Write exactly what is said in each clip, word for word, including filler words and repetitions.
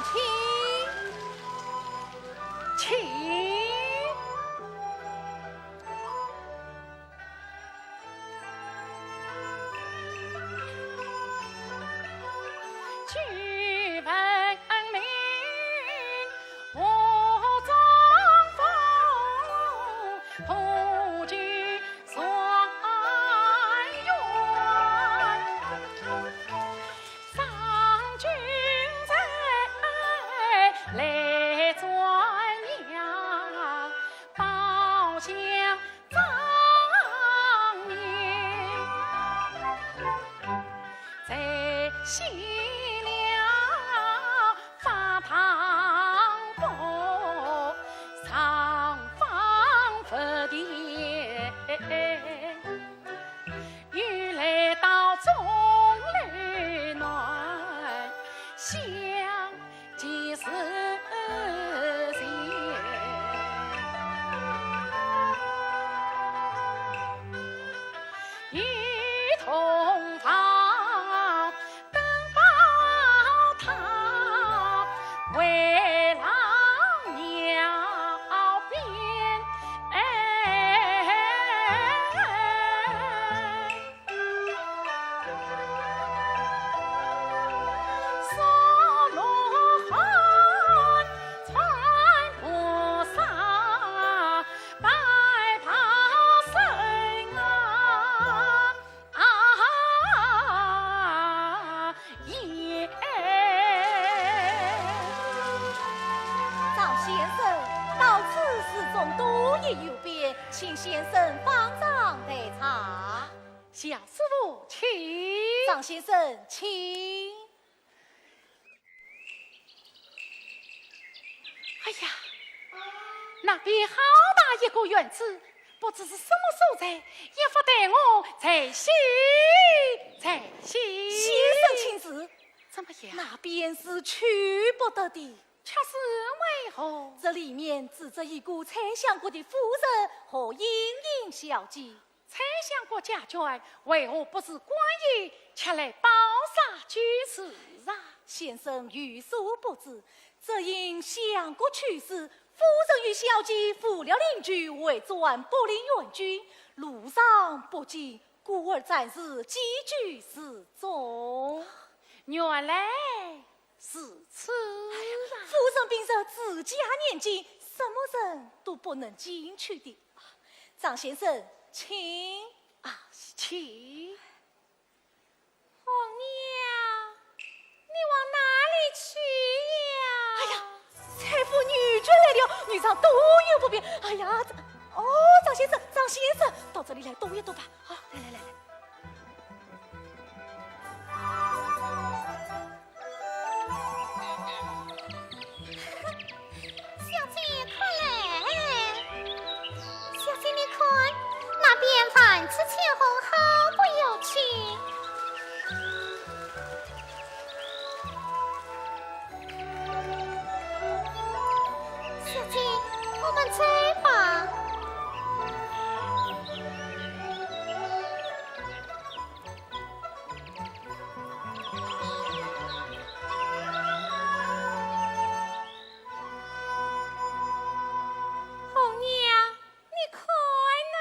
请，请。张先生，到此寺中多已游遍，请先生方丈待茶。 小师傅，请。张先生，请。哎呀，那边好大一个院子，不知是什么所在，也不待我再细再细。先生请住。怎么样？那边是去不得的。却是为何？这里面住着一个宰相国的夫人和莺莺小姐。 宰相国家眷，为何不住官驿，却来包杀居士啊？先生有所不知，只因相国去世，夫人与小姐扶了灵柩，回转博陵原郡，路上不见，故而暂时寄居寺中。原来 如此啊。夫人病弱，治家严谨，什么人都不能进去的。张先生，请。啊，请。红娘，你往哪里去呀？哎呀，采苹女眷来了，女上多有不便。哎呀，这，哦，张先生，张先生，到这里来躲一躲吧。好，来来来来。 小姐，快来！小姐，你看，那边万紫千红，好不有趣。小姐，我们走吧。 红娘，你看呐。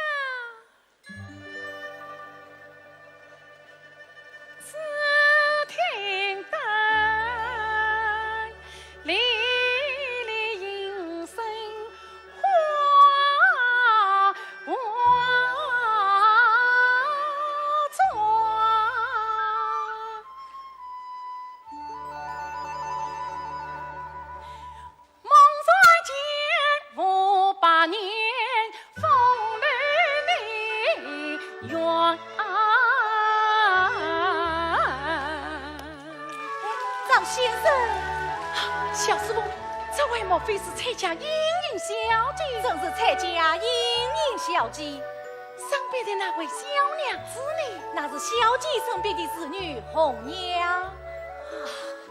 张先生。小师傅，这位莫非是蔡家莺莺小姐？正是蔡家莺莺小姐。身边的那位小娘子呢？那是小姐身边的侍女红娘。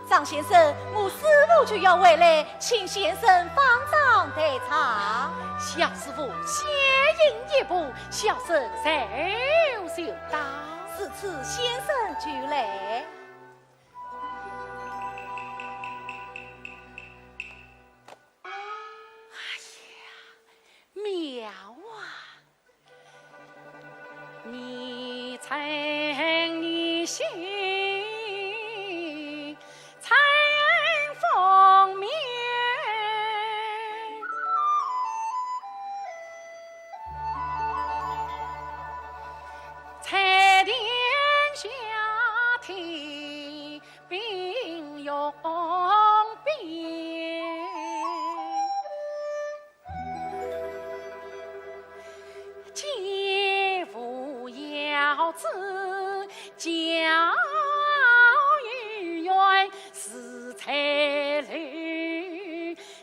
张先生，我师父就要回来，请先生方丈待茶。小师父，先行一步，小生稍后就到。如此，先生就来。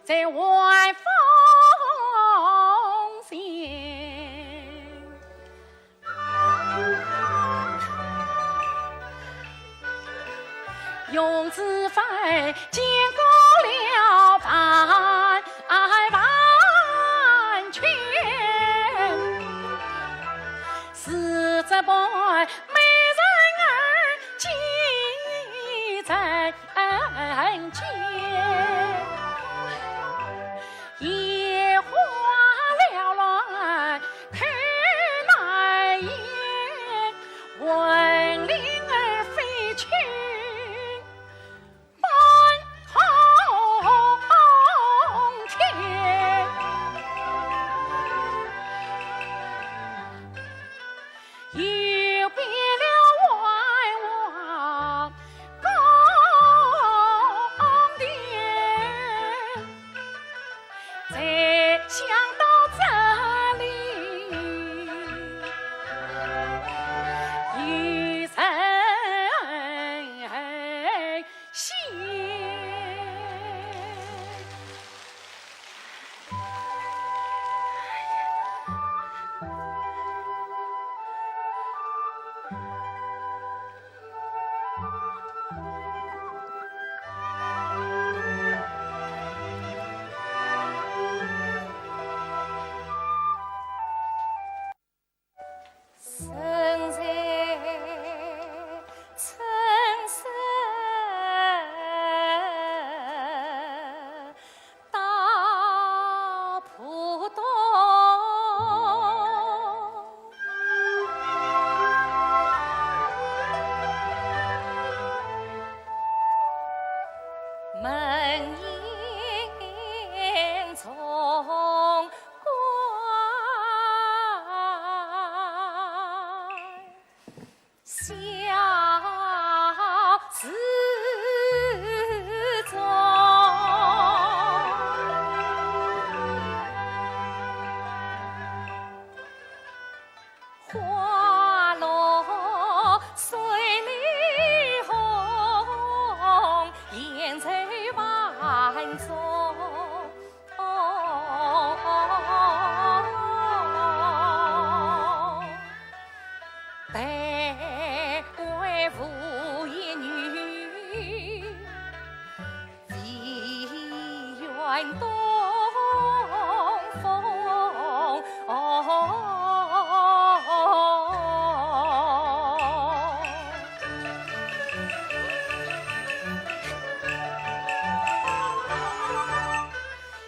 在晚风间。 用指法见过了万万千，是这般美人儿几曾见？眼花缭乱 看难言，闻令儿飞去半空天。游遍了万王宫殿， 才想到这里有人仙。身在春色 大浦东，门迎重关。 小池中，花落水里红，莺在万众。 台外无言语，唯愿东风。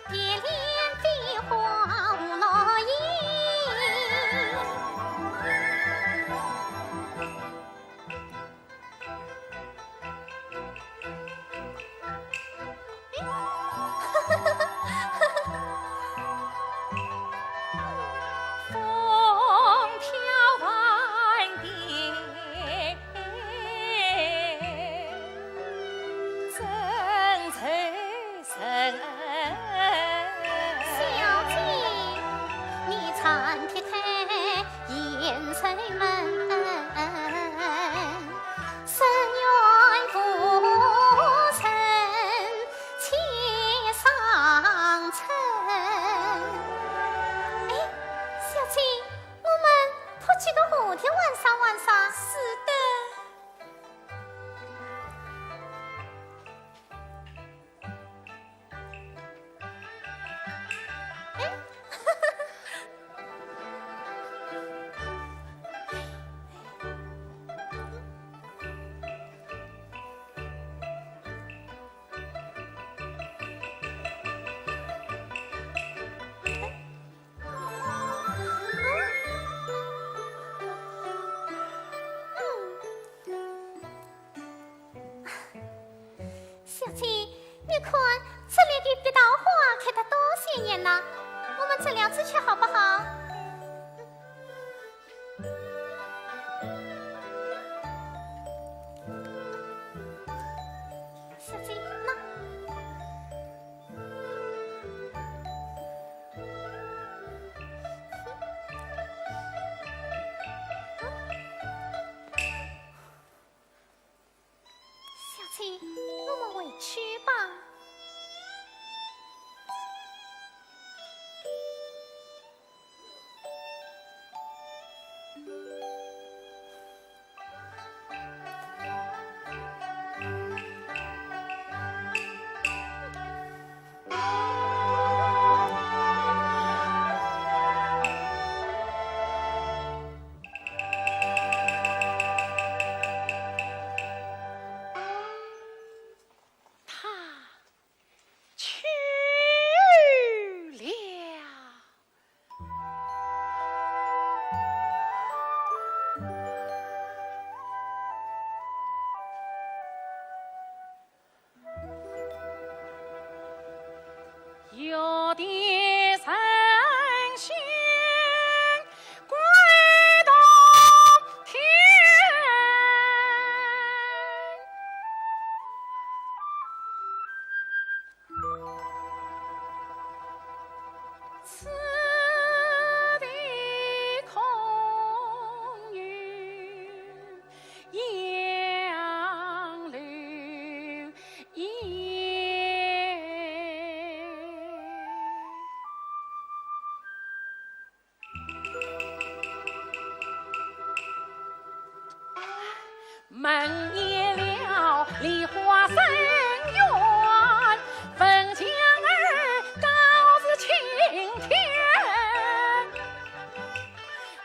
点点飞花无落叶。风飘万点。 小姐，你暂别开言愁闷，深院浮沉且伤春。哎，小姐，我们托几个蝴蝶玩耍玩耍。是的。 小姐，你看，这里的碧桃花开得多鲜艳呐，我们折两枝去好不好？小姐，那。 小姐，我们回去吧。此地空余杨柳叶。 门掩了梨花深院，闻香而告自青天。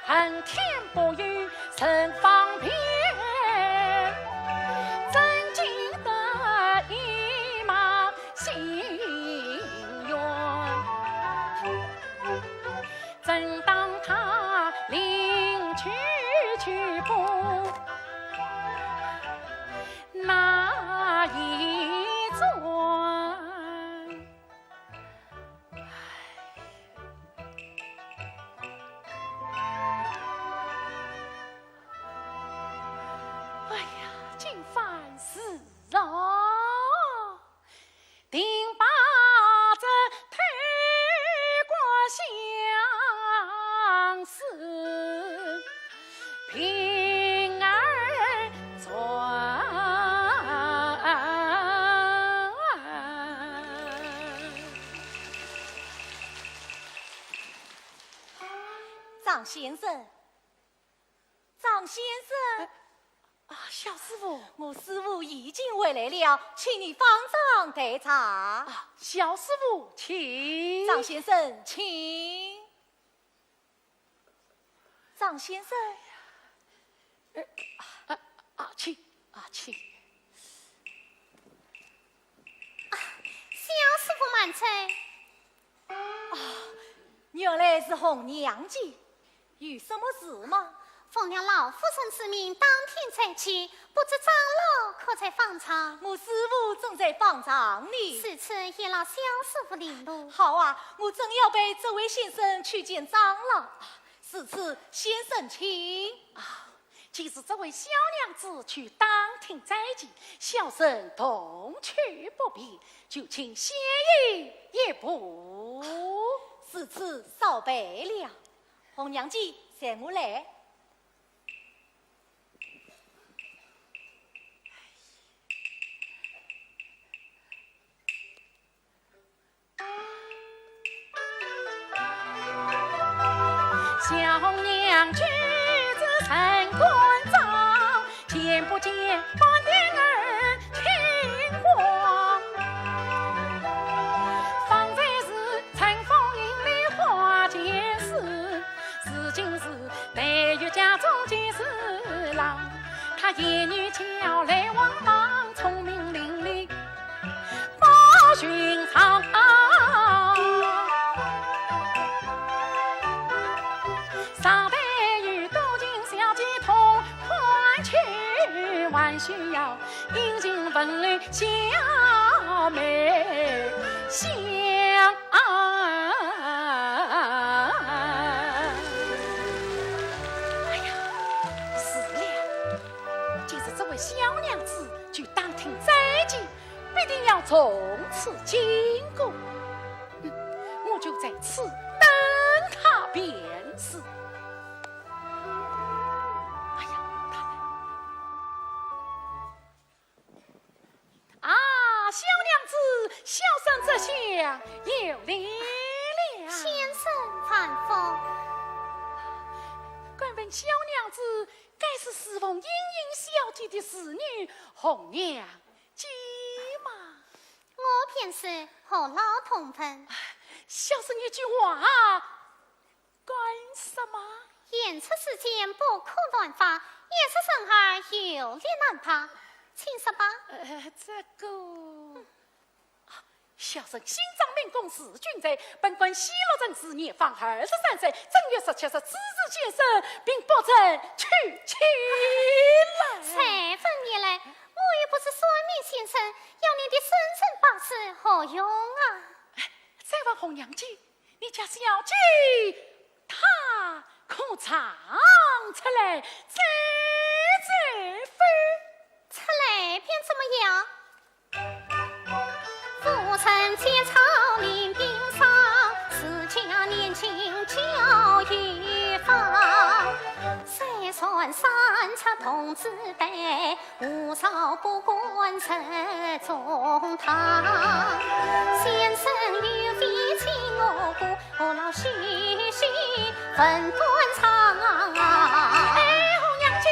恨天不与人芳媲，怎禁得一马心愿？ 正当他临去去步那一转。哎呀，今番是啊。 定把这推官相思平儿传。张先生，张先生。 啊，小师傅。我师傅已经回来了，请你方丈待茶。啊，小师傅，请。张先生，请。张先生。呃，啊，啊，请，啊，请。啊，小师傅慢请。 啊，原来是红娘姐，有什么事吗？奉了老夫人之命，当庭再起，不知长老可在方丈？我师傅正在方丈呢。如此，也劳小师傅领路。好啊，我正要陪这位先生去见长老。如此，先生请。啊， 既是这位小娘子去当庭再见，小生同去不便，就请先行一步。如此少陪了。红娘姐，随我来。 小娘举止甚端庄，见不见半点儿轻狂。方才是春风引里花间事，如今是黛玉家中见侍郎。她言语巧，来往忙，聪明伶俐， 不寻常。常得与多情小姐同款去，还需要殷勤问候小妹相。哎呀，是了，既是这位小娘子去当庭再见， 必定要从此经过。嗯，我就在此等她便是。哎呀，她来。啊，小娘子，小生这厢有礼了。先生万福。敢问小娘子，该是侍奉莺莺小姐的侍女红娘 姐吗？我便是，何劳动问？小生一句话，干什么？言出世间不可乱发，言出人耳有力难拔，请说吧。呃，这个，啊，小生姓张名珙字君瑞，本贯西洛人氏，年方二十三岁，正月十七日子时建生，并不曾娶妻来。才分你来， 我又不是算命先生，要你的生辰八字何用啊？哎，再问红娘姐，你家小姐她可常出来走走否？出来便怎么样？夫人见草林冰霜，自家年请教一方，虽然三尺童子胆， 无少不敢入中堂。先生有否请我过，何劳细细问断肠。哎，红娘姐。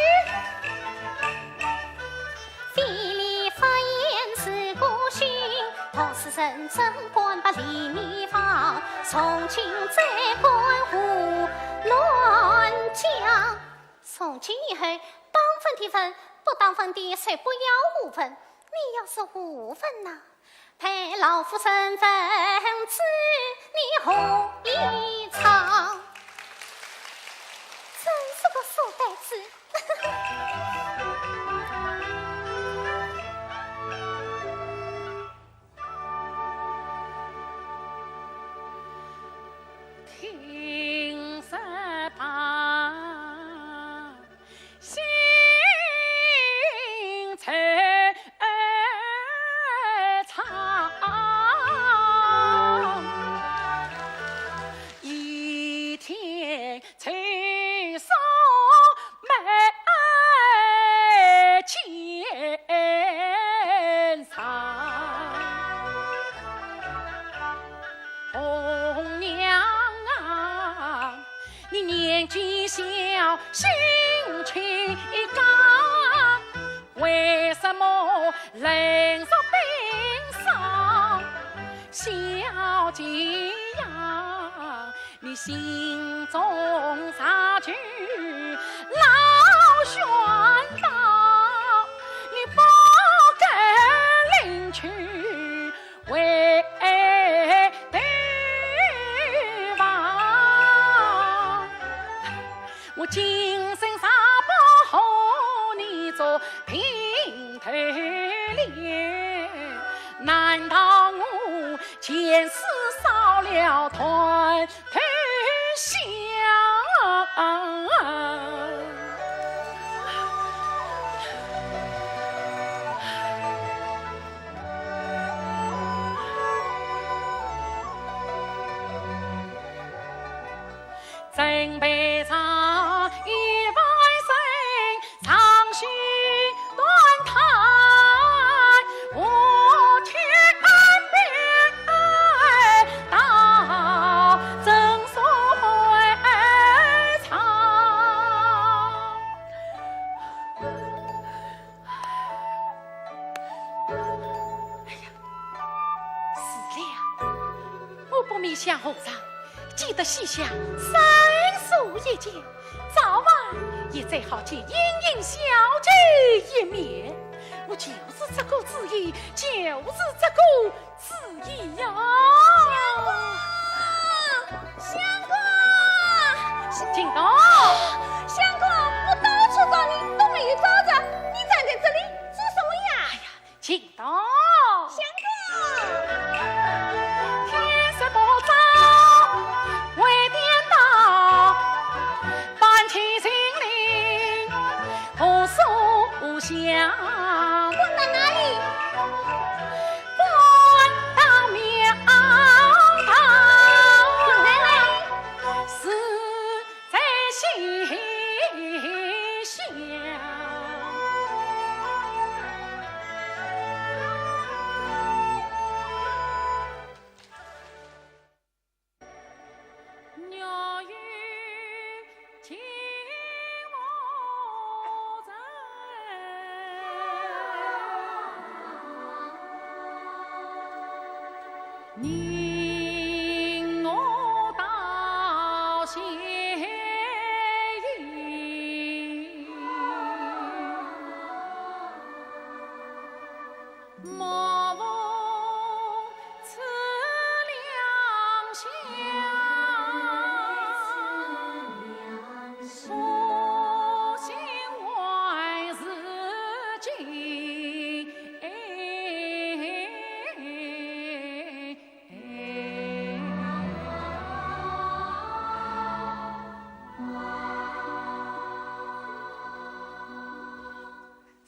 非礼勿言是个信，道士认真官拜里面房，从今再敢胡乱讲。 从今以后，当问的问，不当问的，谁不要胡问？你要是胡问呐，被老夫人问住，你何以藏？真是个书呆子。听说罢，心惆怆，一天 秋霜满肩上。红娘啊，你年纪小，心气刚，为什么冷若冰霜？小姐呀， 你心中常记老宣道，你不肯领取为对方。我今生若不和你做平头礼，难道我前世烧了断 头香。准备上一万人 唱戏断弹，我天边到正所会唱。哎呀，是了，我不免向和尚借得西厢三宿一觉， 早晚也最好见莺莺小姐一面。我就是这个主意，就是这个主意呀！相公，相公，相公，我到处找你都没有找着，你站在这里做什么呀？哎呀， 请到。相公。天色不早，未点到，搬起行李，同宿下。搬到哪里？搬到庙堂。哪里？是 在西厢。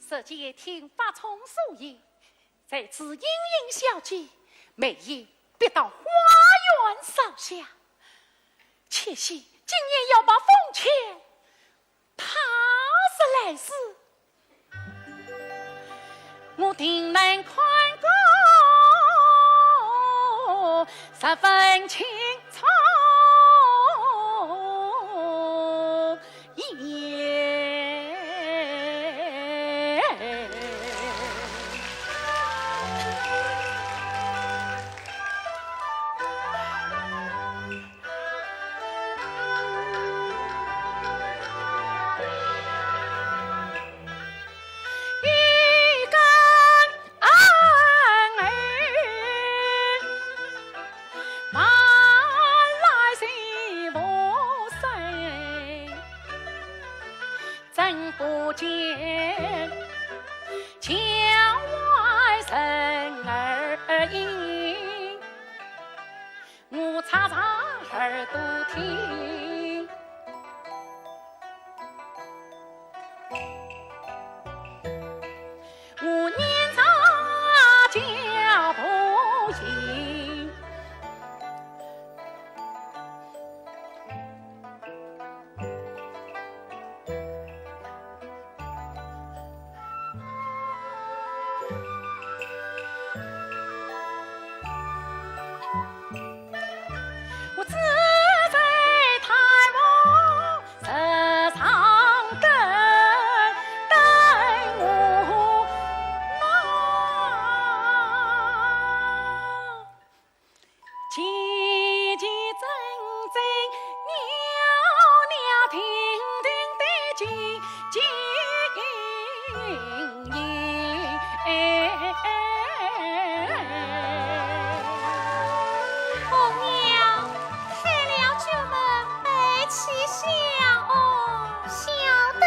这几天发冲所以，才知莺莺小姐每夜必到花园烧香。且喜，今夜要把凤钗她是来世，我定能看个十分清楚。 红娘，开了角门拜起香哦。晓得。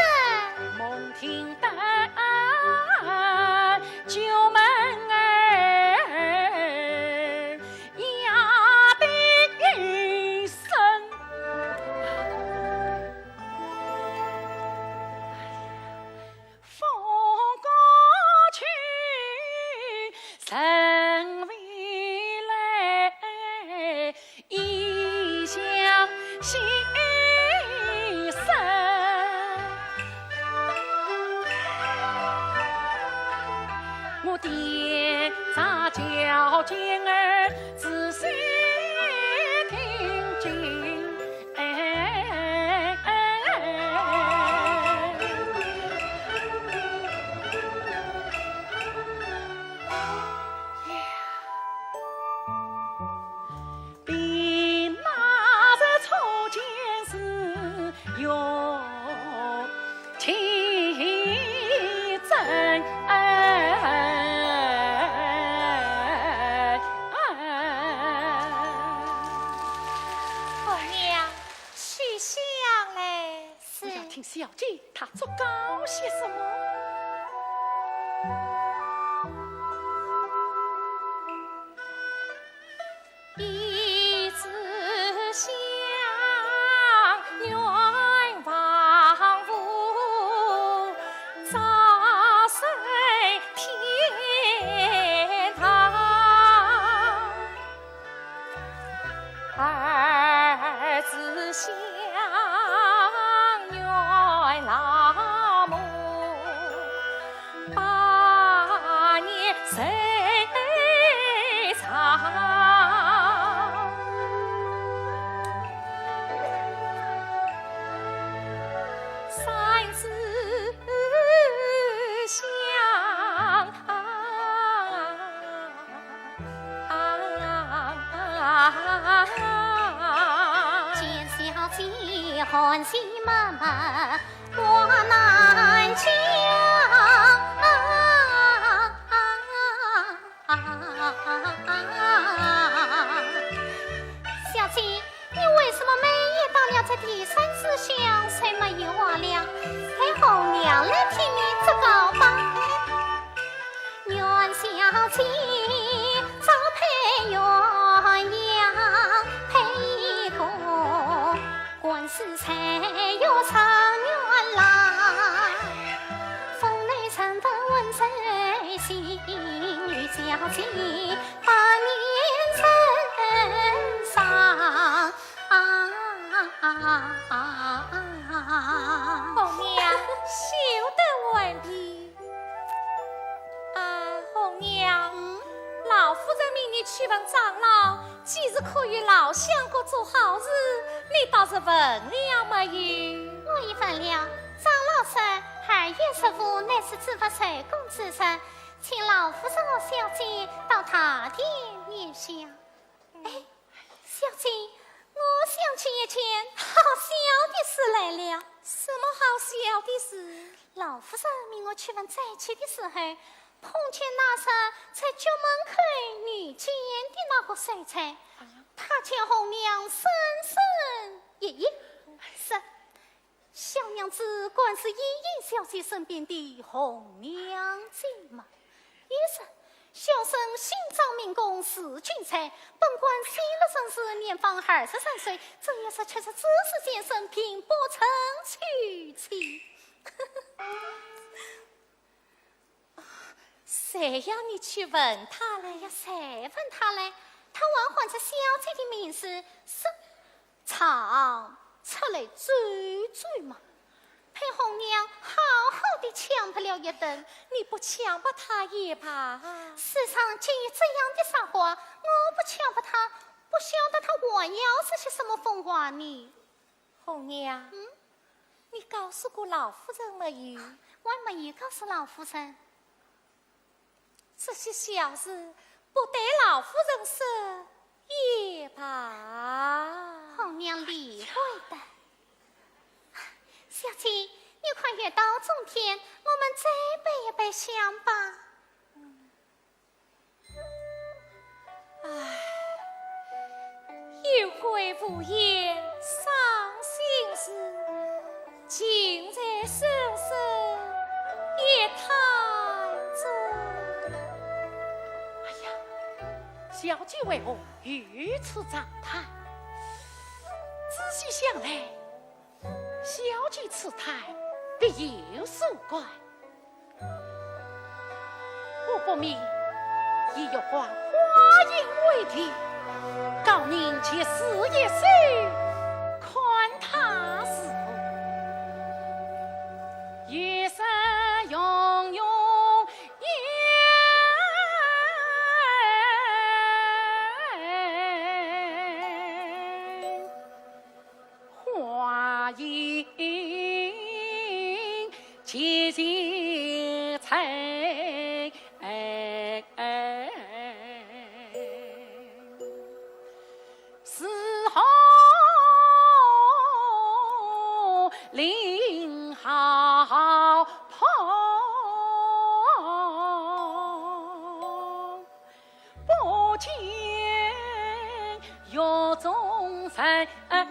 红娘，取香来。是。我要听小姐她作告些什么。小姐，你为什么每夜到了这第三炷香，谁没有话了？待红娘来替你作告吧。啊啊啊！红娘，休得顽皮。啊，红娘，嗯？老夫人命你去问长老，几时可与老相国做好事，你倒是问了没有？我已问了，长老说二月十五乃是主仆受供之日，请老夫人和小姐到大殿面向。哎，小姐，我想起一件好笑的事来了。什么好笑的事？老夫人命我去问斋期的时候，碰见那日在角门口遇见的那个秀才，啊？他见红娘深深一揖，说：“小娘子，官是莺莺小姐身边的红娘姐吗？”又说：“小生姓张名珙字君才，本官姓陆，生时年方二十三岁，正月十七日子时见生平不曾娶妻。”谁要你去问他嘞？哎呀，谁问他嘞？他还唤着小姐的名字，说：“常出来走走嘛。”被红娘好好的抢白了一顿。你不抢白他也罢。世上竟有这样的傻瓜，我不抢白他，不晓得他还要说些什么疯话呢。红娘，嗯？你告诉过老夫人没有？我还没有告诉老夫人。这些小事不对老夫人说也罢。红娘理会的。小姐，你看月到中天，我们再拜一拜香吧。唉，有桂无叶伤心事，近在孰生一叹中。哎呀，小姐为何如此长叹？仔细想来，小姐此叹必有所感。 我不免以一花花影为题，告人且试一试，看他如何。一生永永远。 花影尽尽春，是何令好碰？ 不见月中人。哎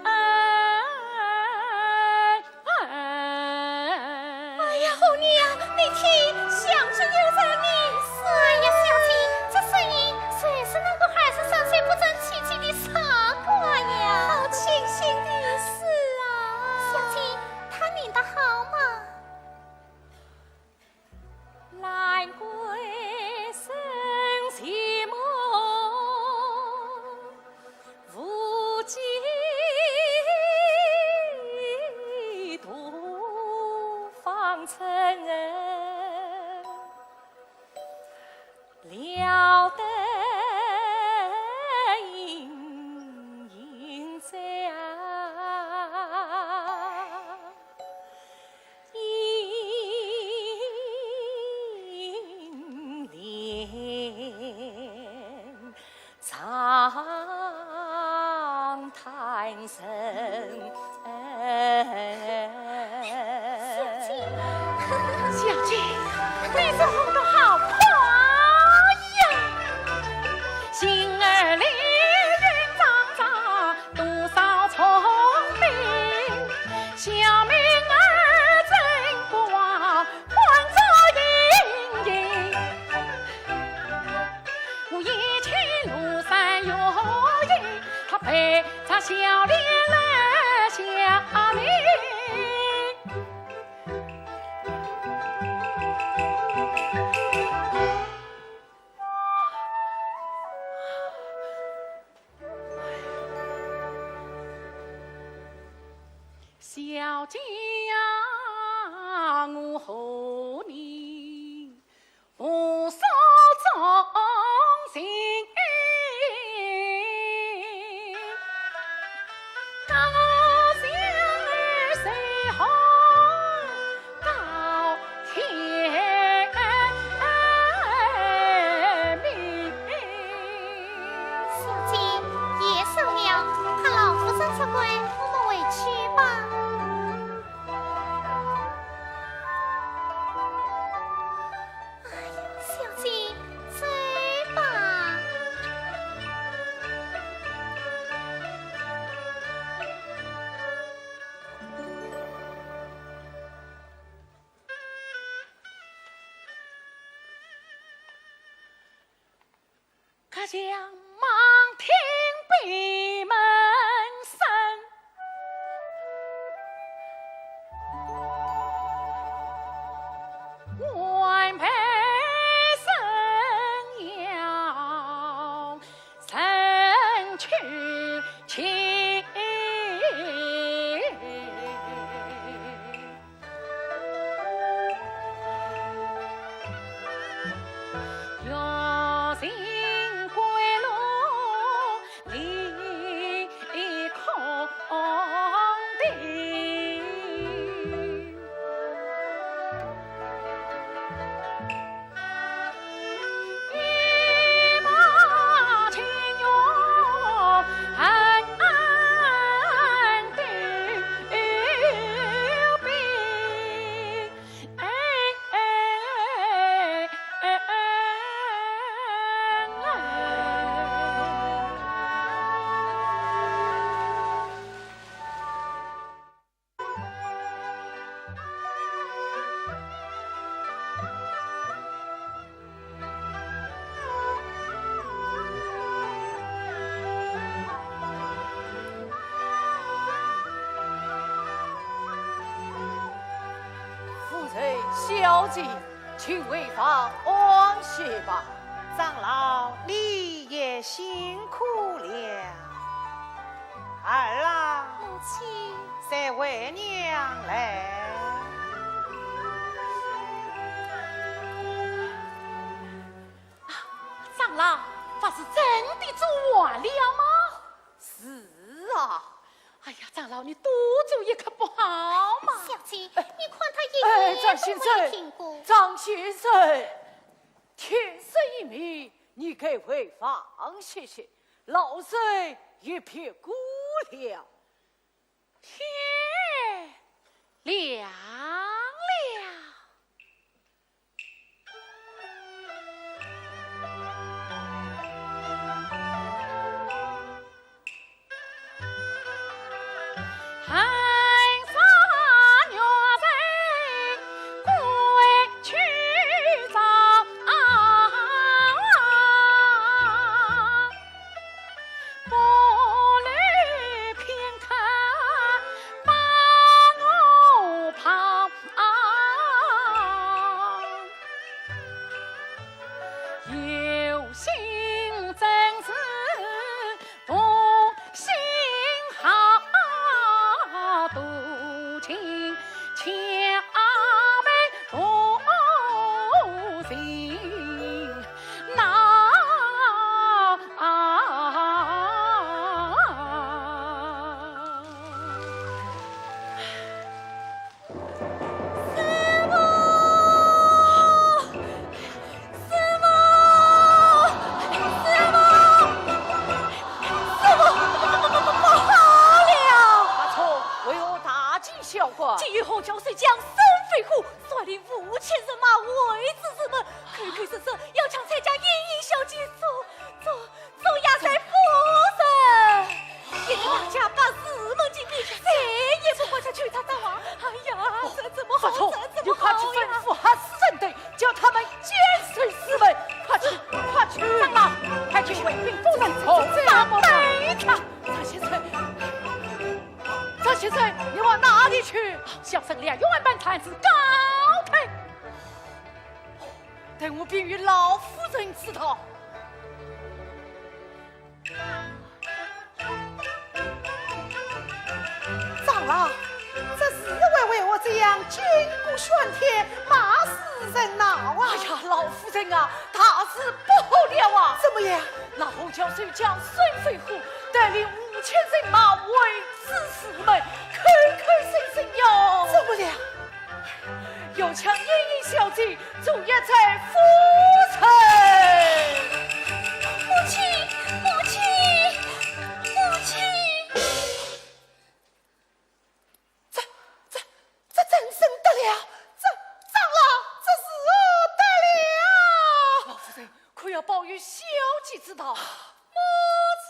呀，红娘，你听，想必有人吟诗。哎呀，小姐，这声音就是那个二十三岁不曾娶妻的傻瓜呀。好清新的诗啊！小姐，他吟得好吗？ 兰桂生寂寞，无计度芳尘。 了得莺莺笑，莺莺长叹声。 小姐，小姐，你是红得好快呀！向望听闭门声，晚辈生要人去请。 夫人、小姐，请回房安歇吧。长老，你也辛苦了。 儿啊，母亲。随为娘来。啊，长老，不是真的做完了吗？是啊。哎呀，长老，你多做一刻不好吗？小姐，哎，你看他一点都没有听过。哎，张先生，张先生，天色已明，你该回房歇歇。 老身也别过了。天亮了。师父，师父，师父，不好了！阿聪，为何大惊小怪？金玉和焦水将孙飞虎率领五千人马围住寺门，口口声声要抢蔡家莺莺小姐做，做，做压寨夫人。现在大家把寺门紧闭，谁也不敢再去打扰啊！哎呀，这怎么好？阿聪，这怎么好呀？你快去吩咐哈斯人等，叫他们坚守寺门，快去，快去！长老，快去回禀夫人，这怎么办？张先生，张先生，你往哪里去？小生梁玉安办案子告退。等我禀与老夫人知道。 长老，这是为，为何这样金鼓喧天，马是人闹啊？哎呀，老夫人啊，大事不好了啊！怎么样？那和焦水将孙飞虎带领五千人马围住寺门，口口声声要，怎么了？要抢莺莺小姐做压寨夫人。母亲，母亲，母亲！这，这，这怎生得了？这，长老，这如何得了？老夫人，可要报与小姐知道。母亲！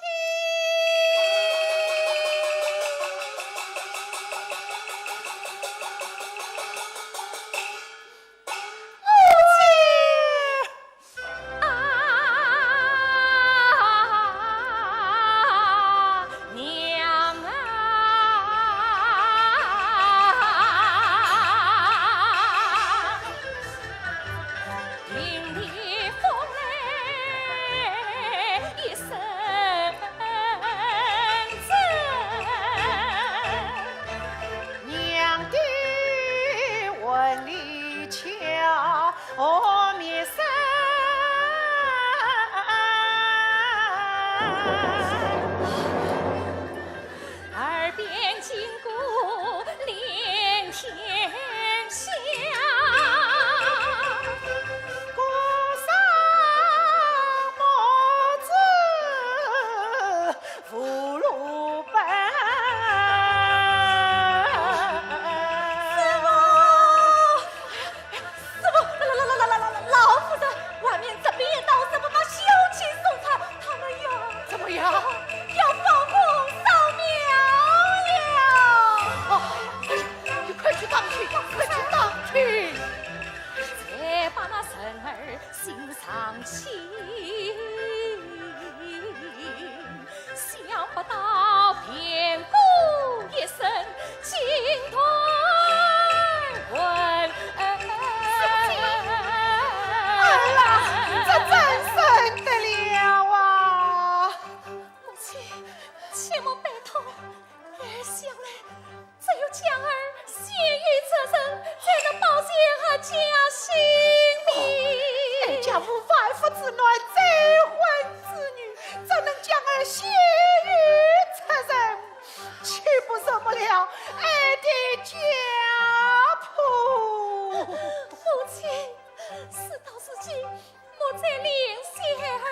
母亲！ 啊！耳边金鼓连天响，鼓声母子无路奔。师傅，师傅，老老老老老老老夫人，外面贼兵一到，怎么把小姐送出？他们要怎么样？要放火烧庙了。哦，哎呀，你快去打听，快去打听。才把那人儿心上牵。 想不到边关一声惊断魂。儿啊，这怎生得了啊？母亲，切莫悲痛，儿想来 只有将儿献与贼人，才能保全阖家性命。哀家无万福之难再婚之女，怎能将儿献与贼人？岂不辱没了哀的家谱？母亲，事到如今， 莫再怜惜孩儿，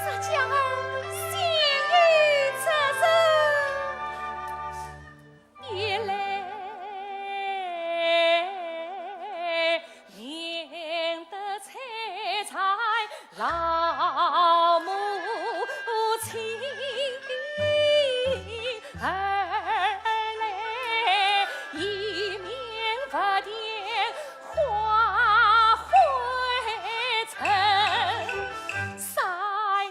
若将儿献与贼人，一来命得摧残老母亲，二来一命勿添 化灰尘，三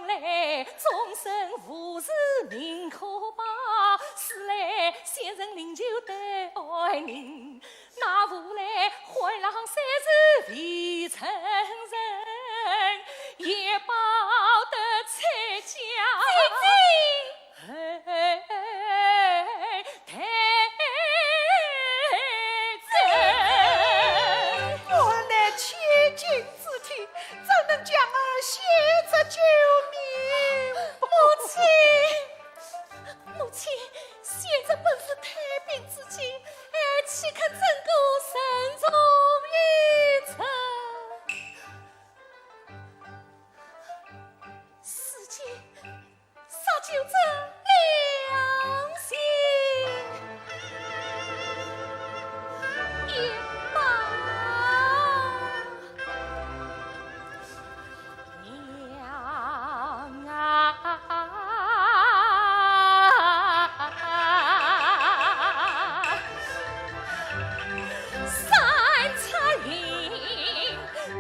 来终身无事命可报，四来先生灵柩得安宁，那五来换郎三次未成人，也报得出家。姐姐！ 哎，太子。我乃千金之体，怎能将儿献出救命？母亲，母亲，先生本是太平之君，儿岂肯真个顺从于贼？世间 啥叫这良心也罢。娘啊，三尺银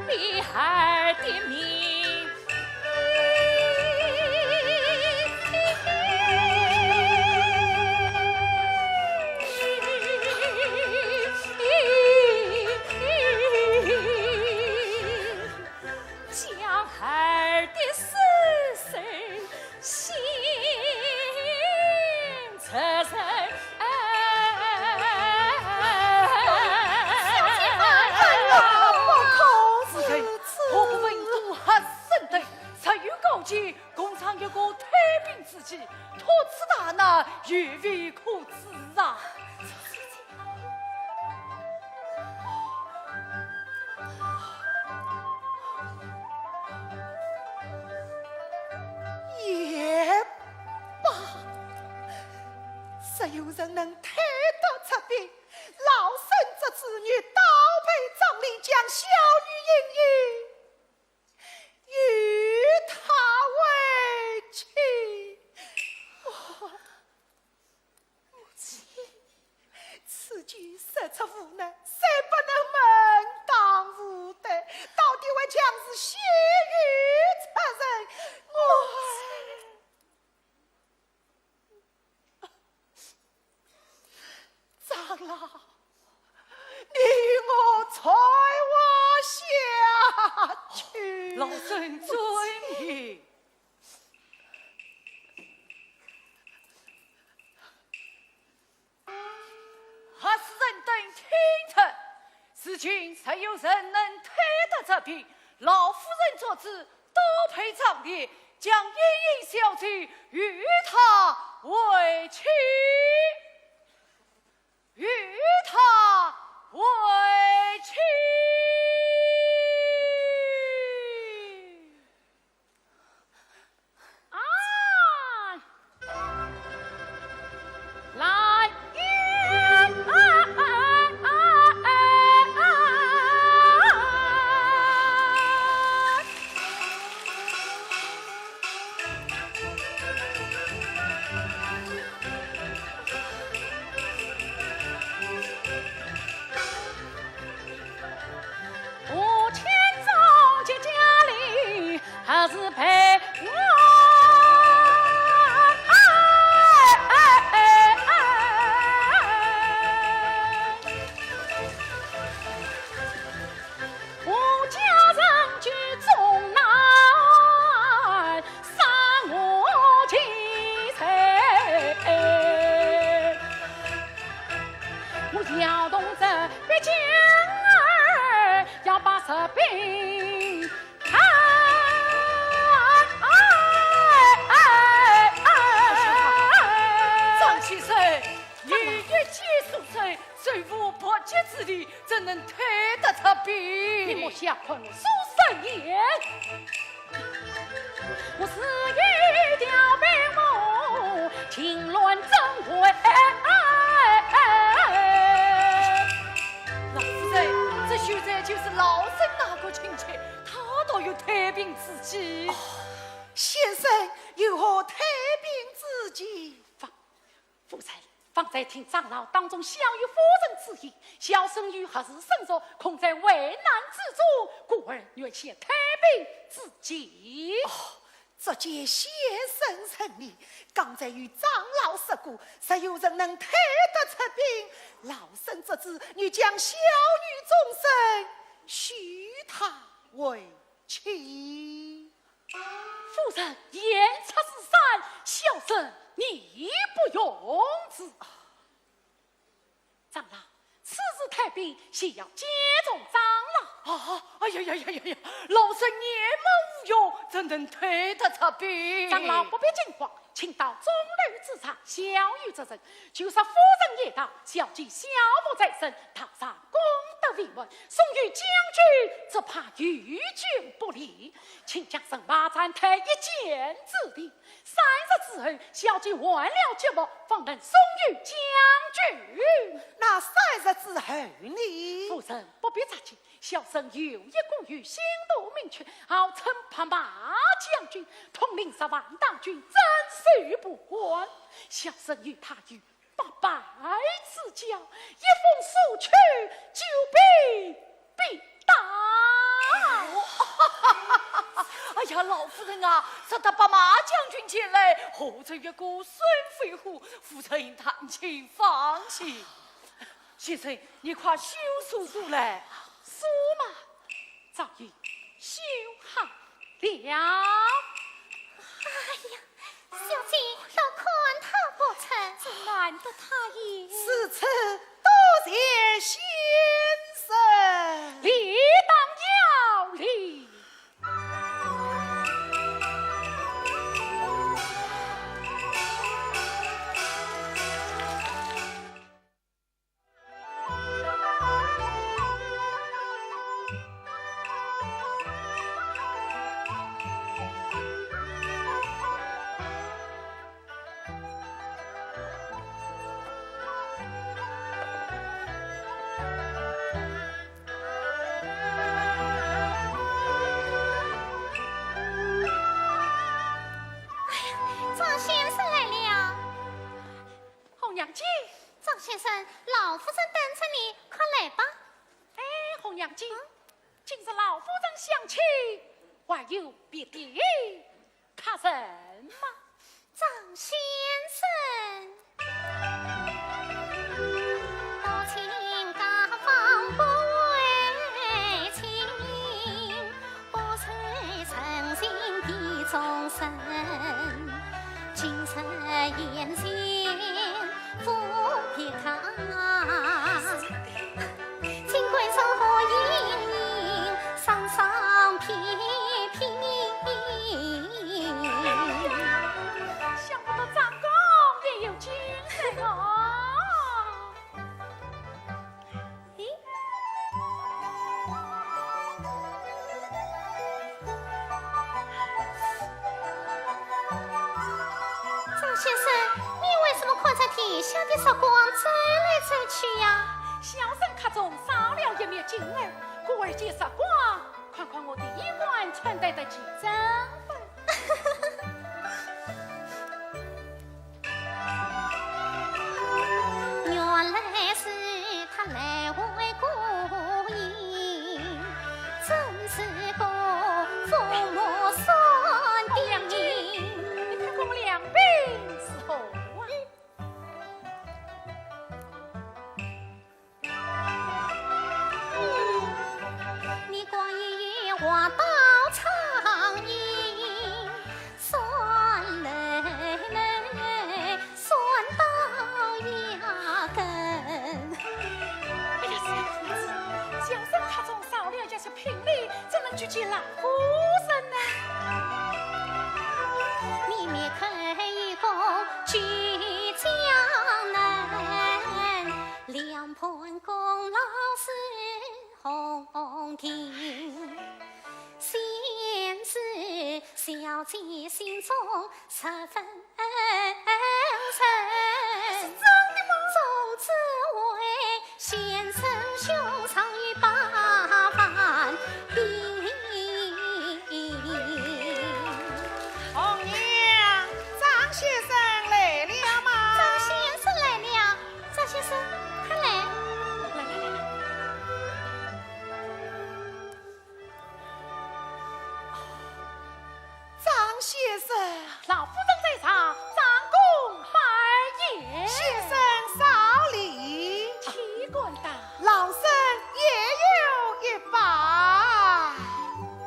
比二的命。 将儿的尸首献出人。小姐，哎呀，不可如此。夫人，我不问都合身的，实有高见，共商一个太平之计，托此大难，有何可知啊？ 也罢，若有人能推得出兵，老身这子女倒配张令，将小女迎迎与他为妻。哦， 母亲，此计实在无奈，虽不能门当户对，到底还强是先于出人。我长老，你与我再话下去。老身遵命。 合氏人等听着，如今若有人能推得出兵，老夫人做主，倒陪葬礼，将莺莺小姐与他为妻，与他为妻。啊！来。张先生，你一介书生，虽无百及之力，怎能推得出笔？你莫小看我书生也。我是一条白毛，情乱怎会？老夫人，这秀才就是老身那个亲戚，他倒有退兵之计。哦，先生有何退兵之计？方 夫人，方才听长老当众晓谕夫人之意，小生有何事申诉，恐在危难之中，故而愿先退兵之计。哦，这件先生仁义，刚才与长老说过，若有人能退得出兵，老身这次愿将小女终身许他为 妻。夫人言出如山，小生义不容辞。长老，此事退兵，需要见从长老。啊，哎呀呀呀呀呀，老身年迈无用，怎能退得出兵？长老不必惊慌， 请到钟楼之上，晓谕这人，就说夫人已到，小姐小仆在身，道上功德圆满，送与将军，只怕于军不利，请将人马暂退一箭之地。三日之后，小姐完了节目，方能送与将军。那三日之后呢？夫人不必着急， 小生有一个有心头明确，号称白马将军，统领十万大军，镇守边关。小生与他有八拜之交，一封书去，就被逼打。哎呀，老夫人啊，说得白马将军前来，后头一个孙飞虎，夫人但请放心。 先生，你快修书过来。书嘛，早已修好了。哎呀，小姐倒看他不成，怎难得他也。此事多谢先生。理当要理。 哎呀，张先生来了。红娘姐。张先生，老夫人等着你，快来吧。哎，红娘姐，嗯？今日老夫人相请，还有别的 客人吗？张先生。多情家风不为情，不是诚心的终身。今日宴请不必客。 金冠如何盈盈，双双披披。先生，你为什么看着地下的烛光走来走去呀？小生客中少了一面镜儿，故而借烛光看看我的衣冠穿戴的几整吧。原来是他来回顾影，真是个疯魔算的人。你看看我两鬓是何物啊？ 你光一眼望到苍云，算来算到牙根。哎呀，小娘子，小生客中少了一些聘礼，怎能拒绝老夫人呢？你面开一弓，举江南，两旁功劳是 红亭，先知小姐心中十分深。是真的吗？周知为先生兄，赏与八万兵。红娘，张先生来了吗？张先生来了，张先生，快来。来来来来。 张先生。老夫人在上，张公拜见。先生少礼。岂敢当。老身也有一拜。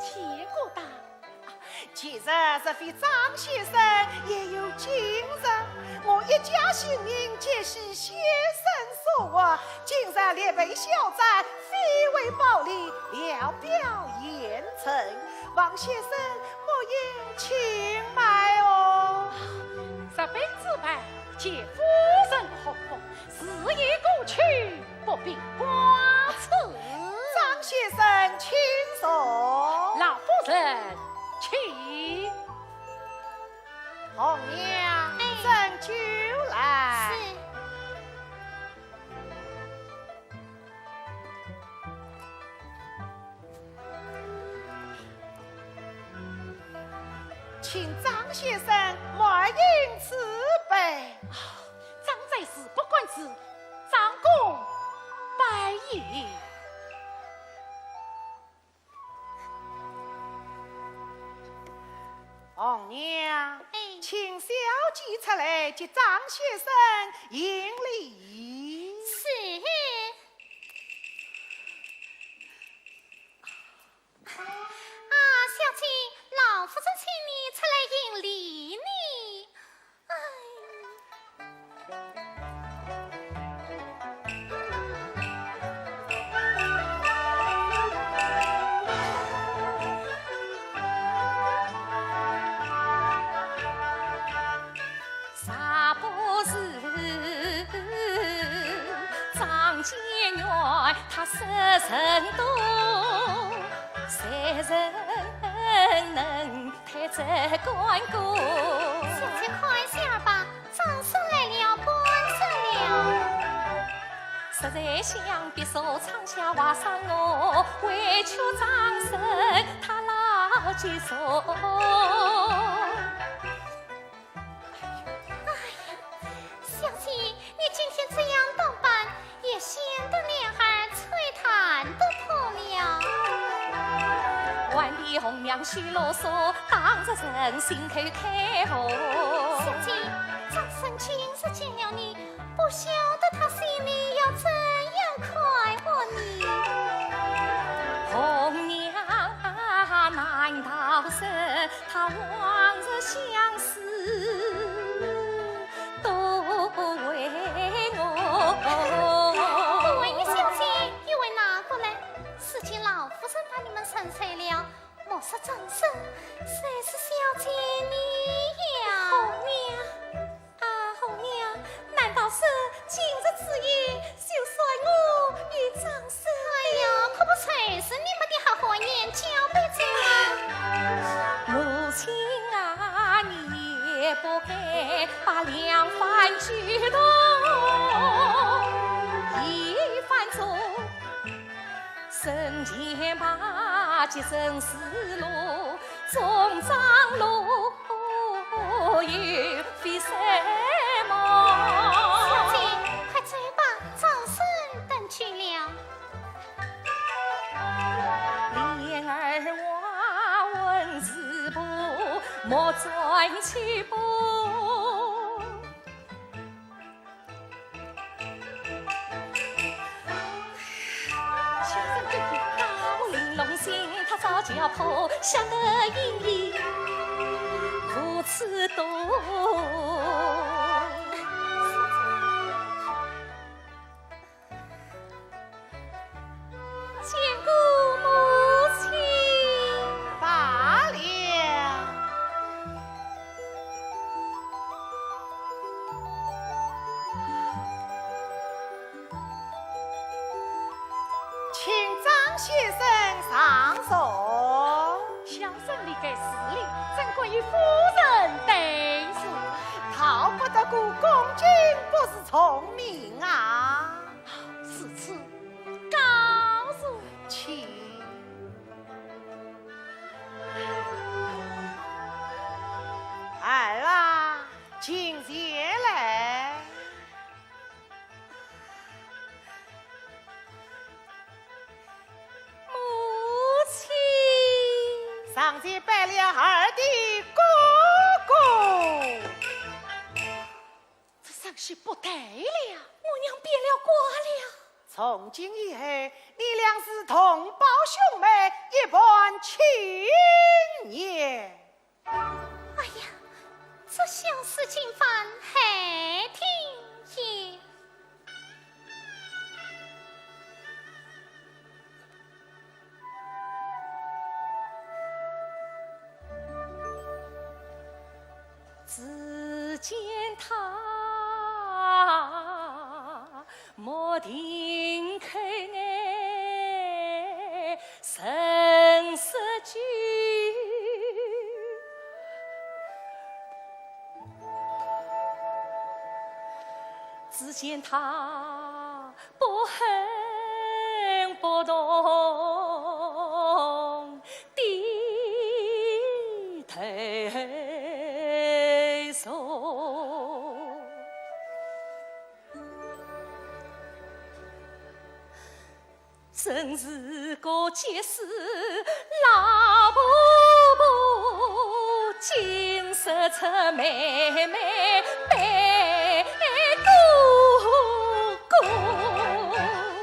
岂敢当。其实若非张先生，也有今日。我一家性命皆系先生所护，今日列位小姐， 非为暴力，聊表闲陈，望先生莫要轻慢哦。这杯之拜，借夫人何福？事已过去，不必挂齿。张先生请坐。老夫人请。红娘，哎。斟酒来。是。 请张先生满饮此杯。张在事不关己，张公拜饮。 红娘，哎。请小姐出来给张先生行礼。是。啊，小姐，老夫人请你出来行礼呢。哎。 啥不是张解元他失人多，谁人能 太这关过。小姐看一下吧，张生来了，关上了。实在想必说唱下话伤我，委屈张生他老几岁。 哎呀，小姐，你今天这样打扮，也显得脸儿吹弹得破了。万里红娘许啰嗦，当着人心口开河。小姐，张生今日见了你，不晓得他心里要怎样看我呢？红娘啊，难道是 他往日相思都不为我。不为你小姐，又为哪个呢？如今老夫人把你们认出了，莫说张生，谁是小姐你呀？红娘。 啊，红娘，难道是今日之夜，就算我与张生？哎呀，可不就是你们的好花言交杯酒吗？母亲啊，你也不该把两番举动一番做，身前把结生死路，中张路又非什么。小姐，快走吧，张生等去了。 莲儿花问自不，莫转去不。小生这个高兴。玲珑心，她早就破晓得隐隐如此多。 见过母亲。罢了。请张先生上座。小生理该施礼，怎敢与夫人对坐？逃不得个恭敬不如从命啊。 如此，告辞。请。儿啊，近前来。母亲。上前拜了儿的哥哥。 这声势不对了，我娘变了卦了。从今以后，你俩是同胞兄妹，一般亲也。哎呀，这小事竟犯害听也。 只见她目定口呆神色拘，只见她 不哼不动低头坐。真是个结实老婆婆，今日这妹妹 哥哥。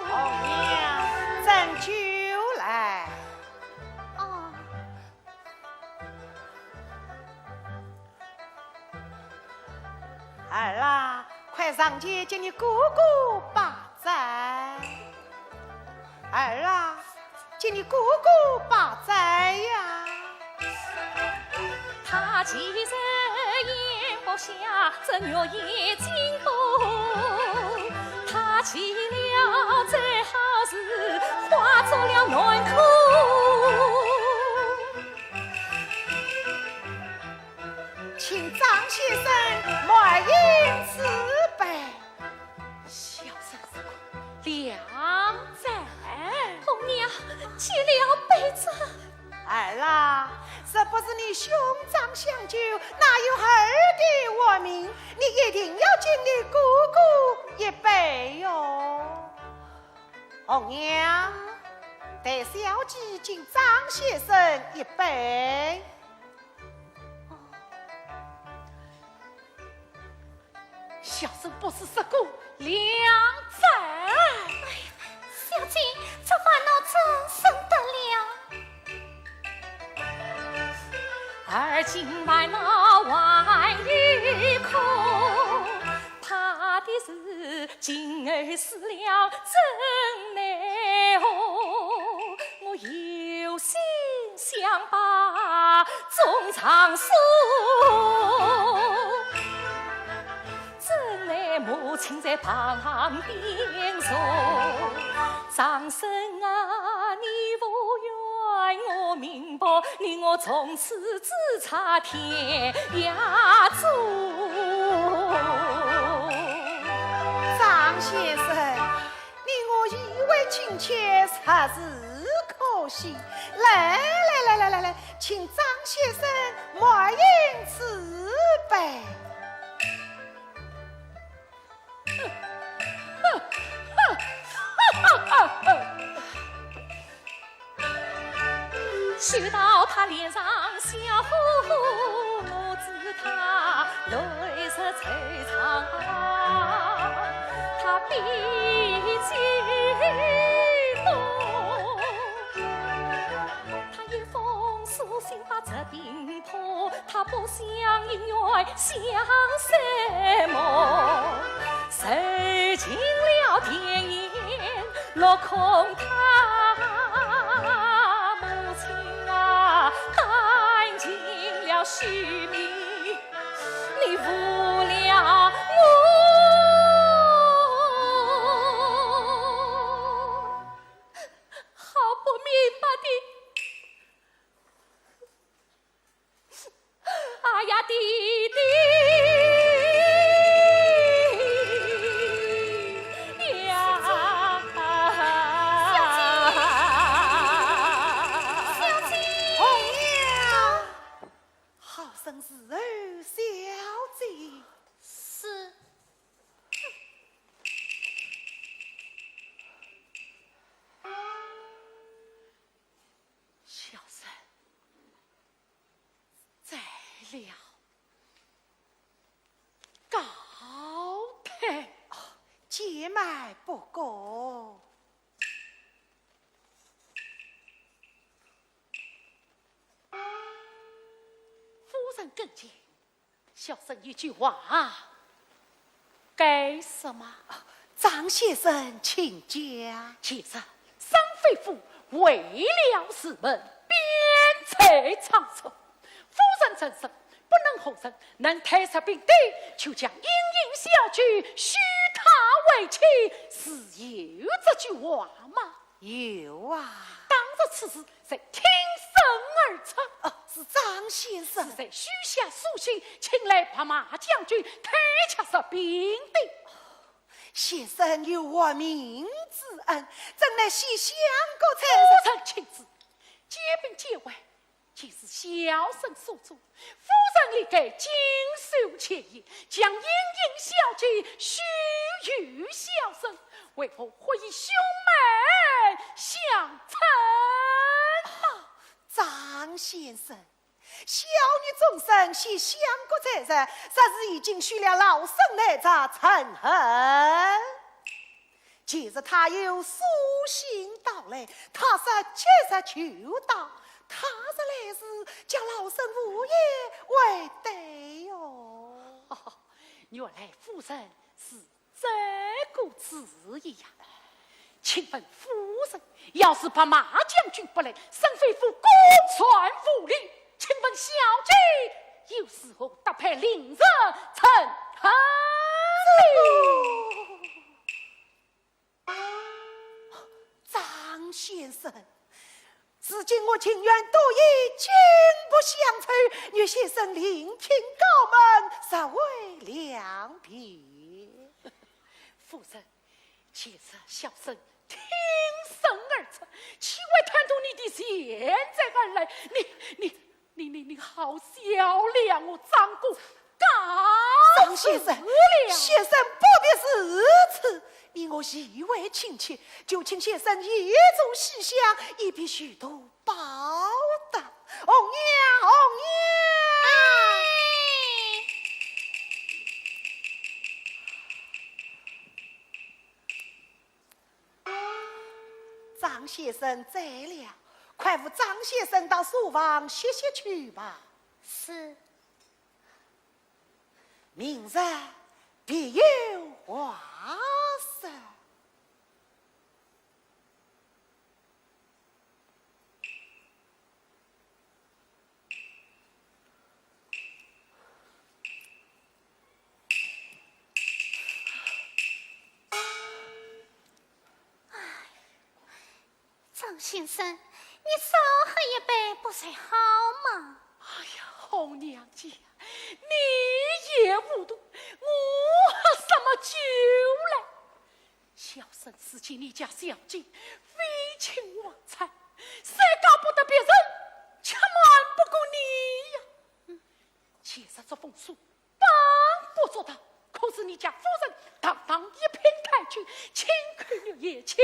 红娘，斟酒来。哦。儿啊，快上前给你哥哥把 斋。儿啊，给你哥哥把斋呀。他既然咽不下，这肉也禁不。他吃了最好是，化作了暖空。 请张先生满饮此杯。小生是个粮斋。红娘，接了杯子。儿啊，若不是你兄长相救，哪有儿的活命？你一定要敬你哥哥一杯哟。红娘，待小姐敬张先生一杯。 小生不是这个粮斋。哎呀，小姐，这烦恼怎生得了？而今烦恼还有空，怕的是今后死了怎奈何？我有心 想把衷肠诉，怎奈母亲在旁边坐。张生啊，你无怨我命薄，你我从此只差天涯途。是可惜。来来来来来来，请张先生满饮此杯。说到他脸上笑呵呵，我知他泪是淌啊，他比谁都懂。他一封书信把这病破，他不想医院想什么，受尽了甜言落空他母亲啊，担尽了虚名，你误了我。好不明白的。哎呀，弟弟呀！小姐，小姐。红娘，好生伺候小姐。是。小生 罪了，告退。见面不恭。夫人跟前，小生一句话，该说吗？张先生请讲。其实沈飞虎为了事门，边塞仓促，夫人陈氏不能后生，能退出兵丁，就将莺莺小姐许他为妻，是有这句话吗？有啊。当日此事是挺身而出。哦，是张先生。是在许下书信，请来白马将军，退却这兵丁。 先生有活命之恩，怎奈惜相国在上。夫人请旨，解兵解围，既是小生所做，夫人理该谨守前嫌，将莺莺小姐许与小生，为何忽以兄妹相称？张先生， 小女终身系相国在上，若是已经许了老身，难则成恨。今日他有书信到来，他说即日就到，他若来迟，叫老身无言回对哟。原来夫人是 这个主意呀。请问夫人，要是白马将军不来，沈飞虎公然无礼，请问小姐又如何搭配令人成恨？张先生， 如今我情愿多以金帛相酬，与先生另聘高门，实为良便。夫人，其实小生挺身而出，岂会贪图你的钱财而来？你、你、你、你、你好小量我张公 告张先生，先生不必如此，你我已为亲戚，就请先生以足西厢，以便许多报答。红娘，红娘！张先生醉了，快扶张先生到书房歇歇去吧。是。 明日别有话说。张先生，你少喝一杯不是好吗？哎呀，红娘姐，你也糊涂，我喝什么酒了？小生自己你家小姐非亲非故，谁嫁不得别人，却瞒不过你呀。嗯，其实这封书本不足道，可是你家夫人堂堂一品太君，亲口立言，亲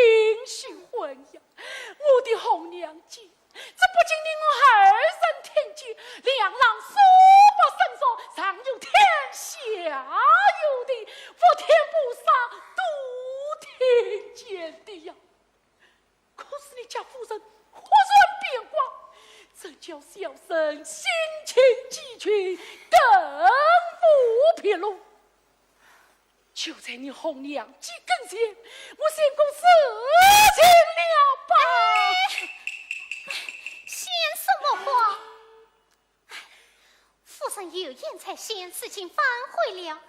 许婚呀。我的红娘姐，这不仅令我二人听见，两旁数百僧俗，上有天，下有地，佛天菩萨都听见的呀。可是你家夫人忽然变卦，这叫小生心情激动，更无别路。 就在你红娘姐跟前，我先告诉你了吧。哎，先说么话？哎，夫人有言在先，如今反悔了。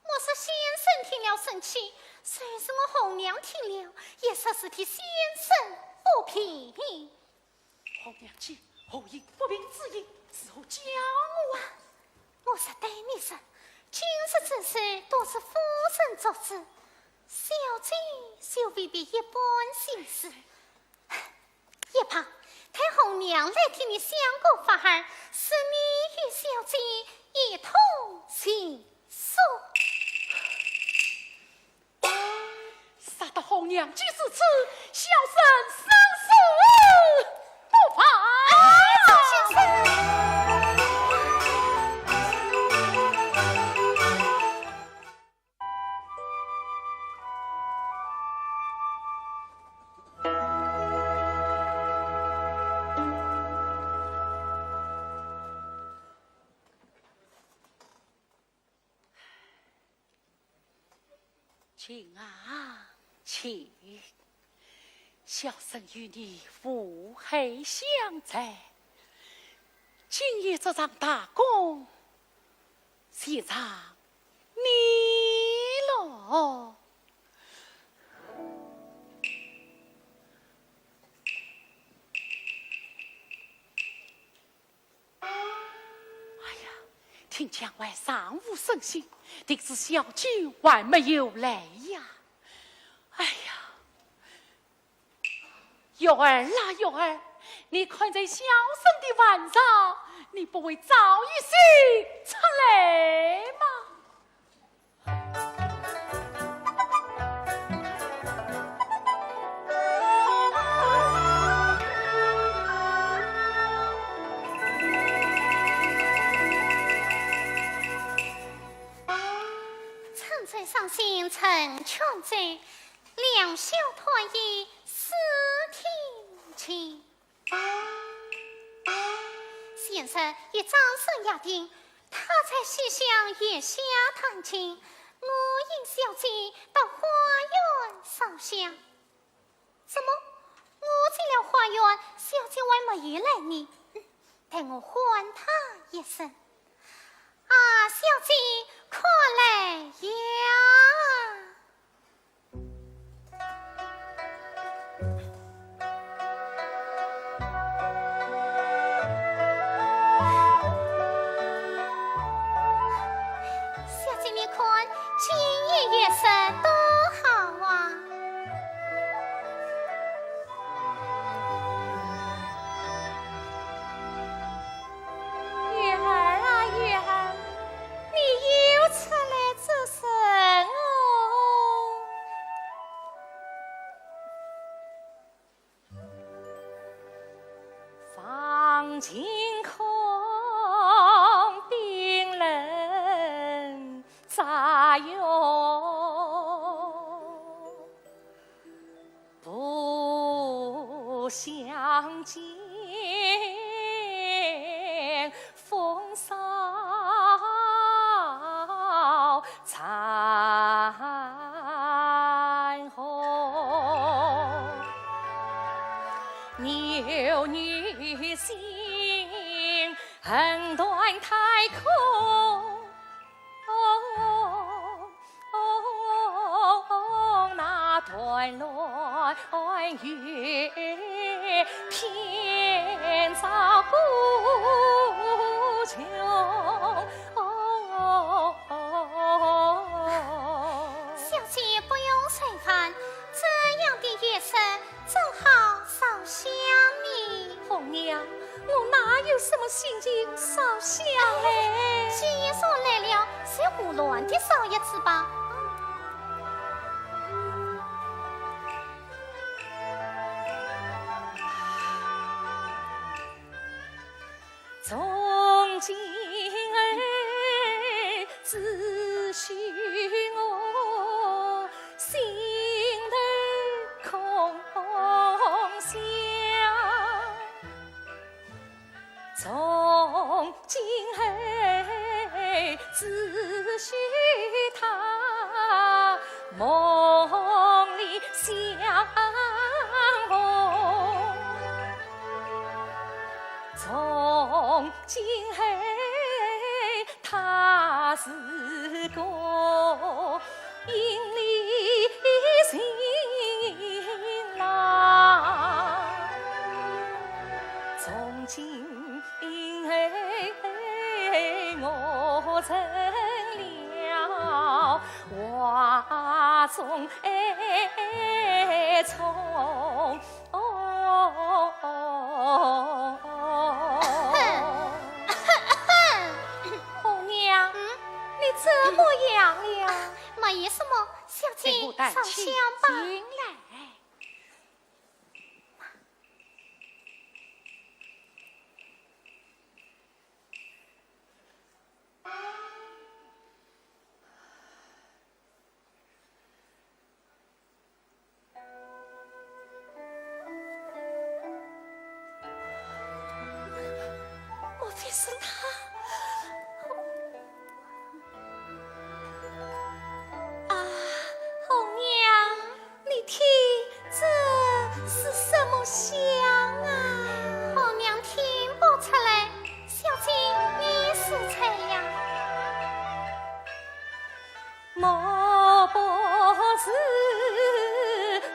莫说先生听了生气，就是我红娘听了，也说是替先生不平。 红娘姐，何以不平之意，如何讲我啊？我实对你说，今日之事都是夫人作主，小姐就未必一般心思。一旁，待红娘来替你想个法儿，使你与小姐一同成 说。杀得红娘姐如此，小生生死不怕。哎，周先生。 请啊，请。小生与你父后相在，今夜这场大功，全仗你喽。 哎呀，听墙外尚无声息，定是小姐还没有来呀。哎呀，月儿啦，月儿，你看在小生的份上，你不会早一些出来吗？ 春醉赏心成劝醉，良宵团圆思庭前。 先生与张生约定，他在西厢月下弹琴，我引小姐到花园烧香。怎么，我进了花园，小姐还没有来呢？嗯，待我唤她一声。啊，小姐，快来呀！ 小姐，你看，今夜月色多好啊！ 月儿啊，月儿，你又出来做甚哦？房间空，冰冷杂院。 不相见，风骚残红。牛女心，恨断太空。 哦，哦，那断乱与偏遭孤穷。哦，小姐不用愁烦，这样的乱地烧一次吧。从今儿只许我心头空想。 从今后只许他梦里相逢。从今后 他是个阴里情郎。从今后我成了画中爱虫。 哦，红娘，嗯？你怎么样了？啊，没什么，小姐，请我带上香吧。进来。 莫非是他？啊，红娘，你听，这是什么香啊？红娘听不出来，小姐，你说猜呀。 莫不是，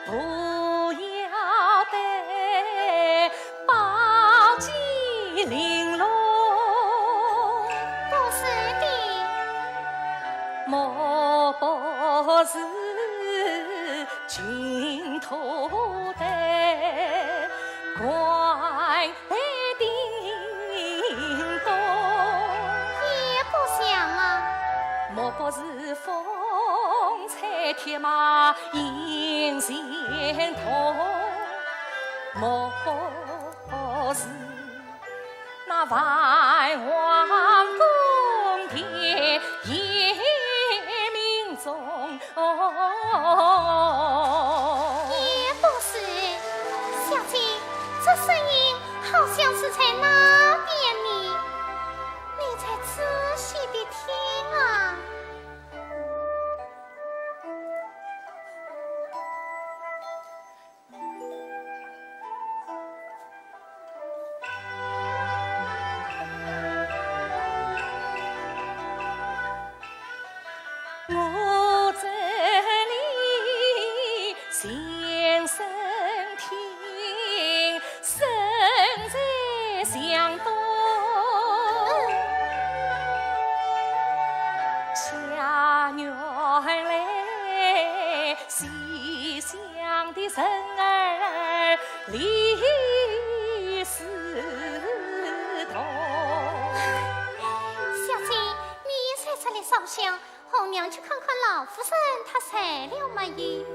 不要对宝剑玲珑。不是的。莫不是，金头戴冠 戴叮咚。也不像啊。莫不是风吹铁马银线动，莫不是那万王宫殿夜明钟。 也不是，小姐，这声音好像是在那边呢。你再仔细地听啊。 我这里静声听，身在墙东，下院来 西厢的人儿立四围。小姐，你在这里烧香，红娘去看看老夫人，她睡了没有？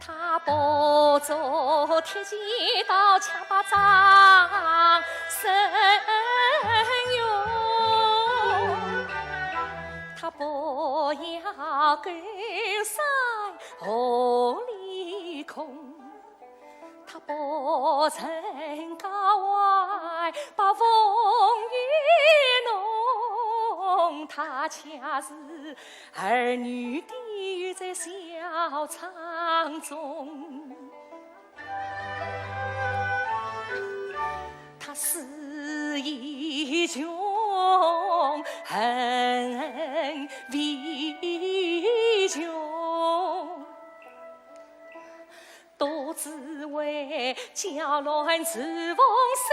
他不做铁骑刀，枪把张生用。他不要高山河里空，他不曾高外把风雨弄，他恰是 儿女的在小窗中，他思义穷，恨恨未穷。滋味，搅乱如风失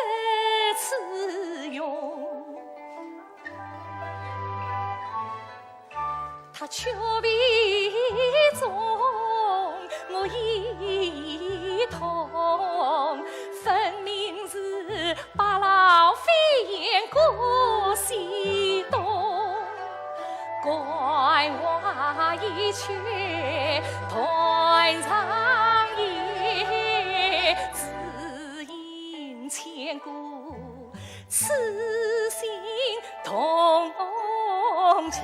自用。他却未从我一同，分明是 白鹭飞雁过隙东，关花依旧断肠音，只因牵挂，痴心动情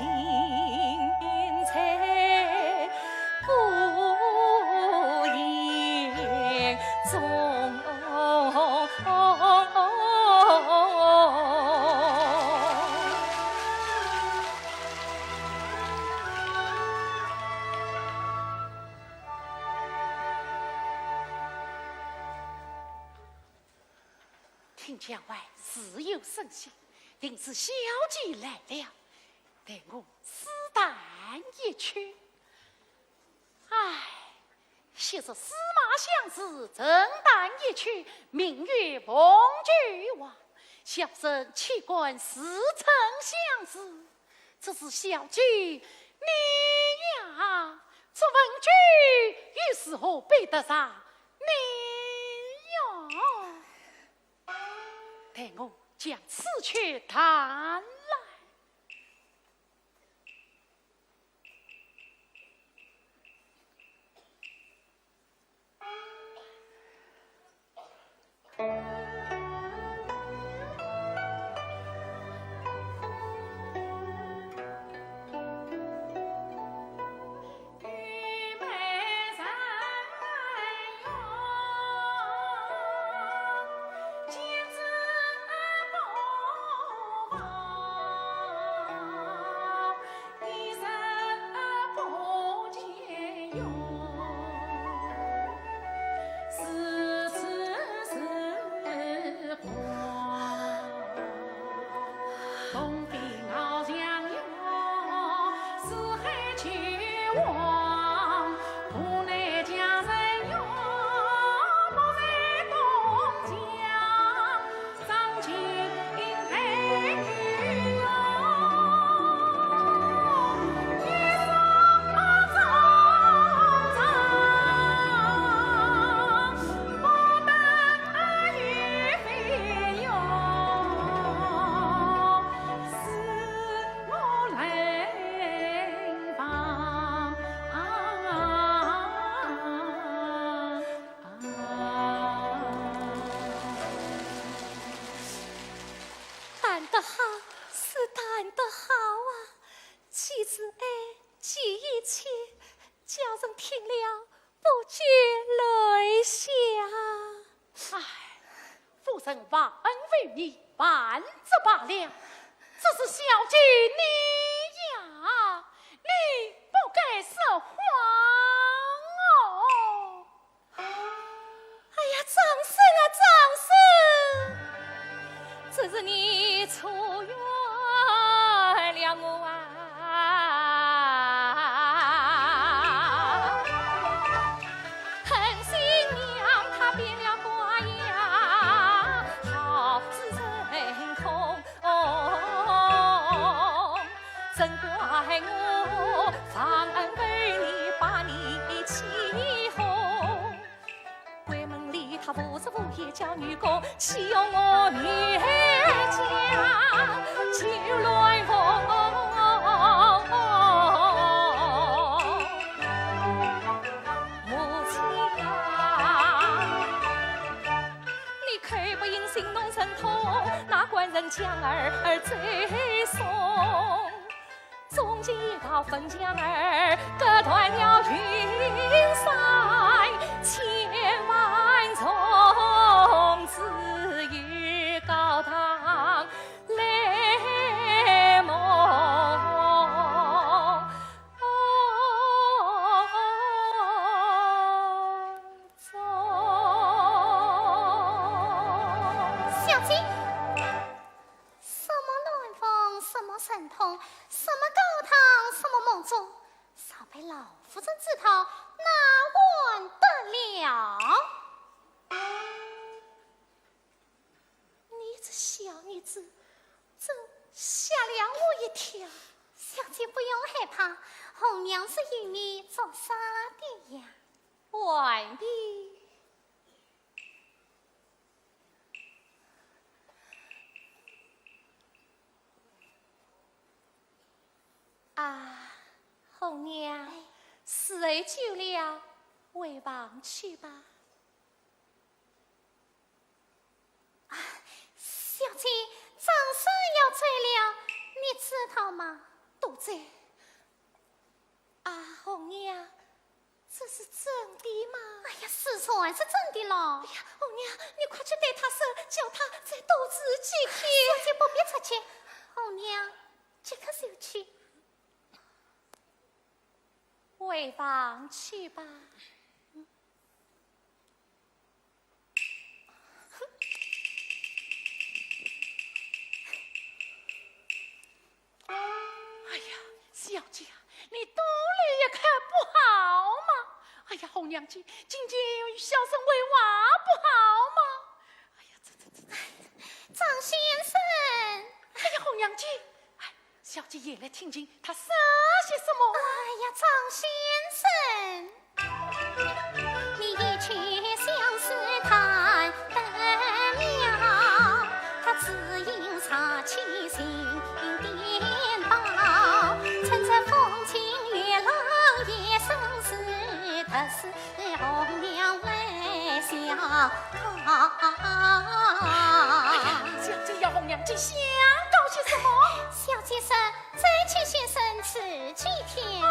在 孤影踪。听墙外似有声息，定是小姐来了。 待我试弹一曲。唉，昔日司马相如，曾弹一曲，名曰《凤求凰》。小生岂敢自称相如？只是小姐你呀，这凤求凰又是何比得上你呀？ 待我将此曲弹来。 弹得好，是弹得好啊！既是爱，既一切，叫人听了不觉泪下。唉，夫人忘恩负义，反则罢了，只是小姐你呀，你不该说谎哦。 哎呀，张生啊，张生！只是你错怨了我啊！恨新娘她变了卦呀，好似人空。 哦，真怪我忘恩负义，把你欺哄。闺门里她无日无夜叫女工，欺哄我女儿家，酒乱凤母亲啊。 你口不应心弄神通，哪管人将儿儿追送？中间一道粉墙儿，隔断了云山千万重，只有高堂来梦。 小姐，什么鸾凤，什么神通，什么高堂，什么梦中，常被老夫人知道，哪还得了？红娘是与你做啥的呀？玩的。啊，红娘，哎。时候久了，回房去吧。 啊，小姐，张生要走了，你知道吗？都知。啊，红娘，这是真的吗？哎呀，自然是真的了。哎呀，红娘，你快去对他说，叫他再多住几天。小姐不必着急，红娘即刻就去。回房去吧。 哎呀，小姐啊，你多留一刻不好吗？哎呀，红娘姐，今天与小生回话不好吗？哎呀，这这这这。张先生。哎呀，红娘姐，哎，小姐也来听听他说些什么。哎呀，张先生。 哎呀，小姐要红娘姐相告些什么？小姐说，再请先生住几天。哎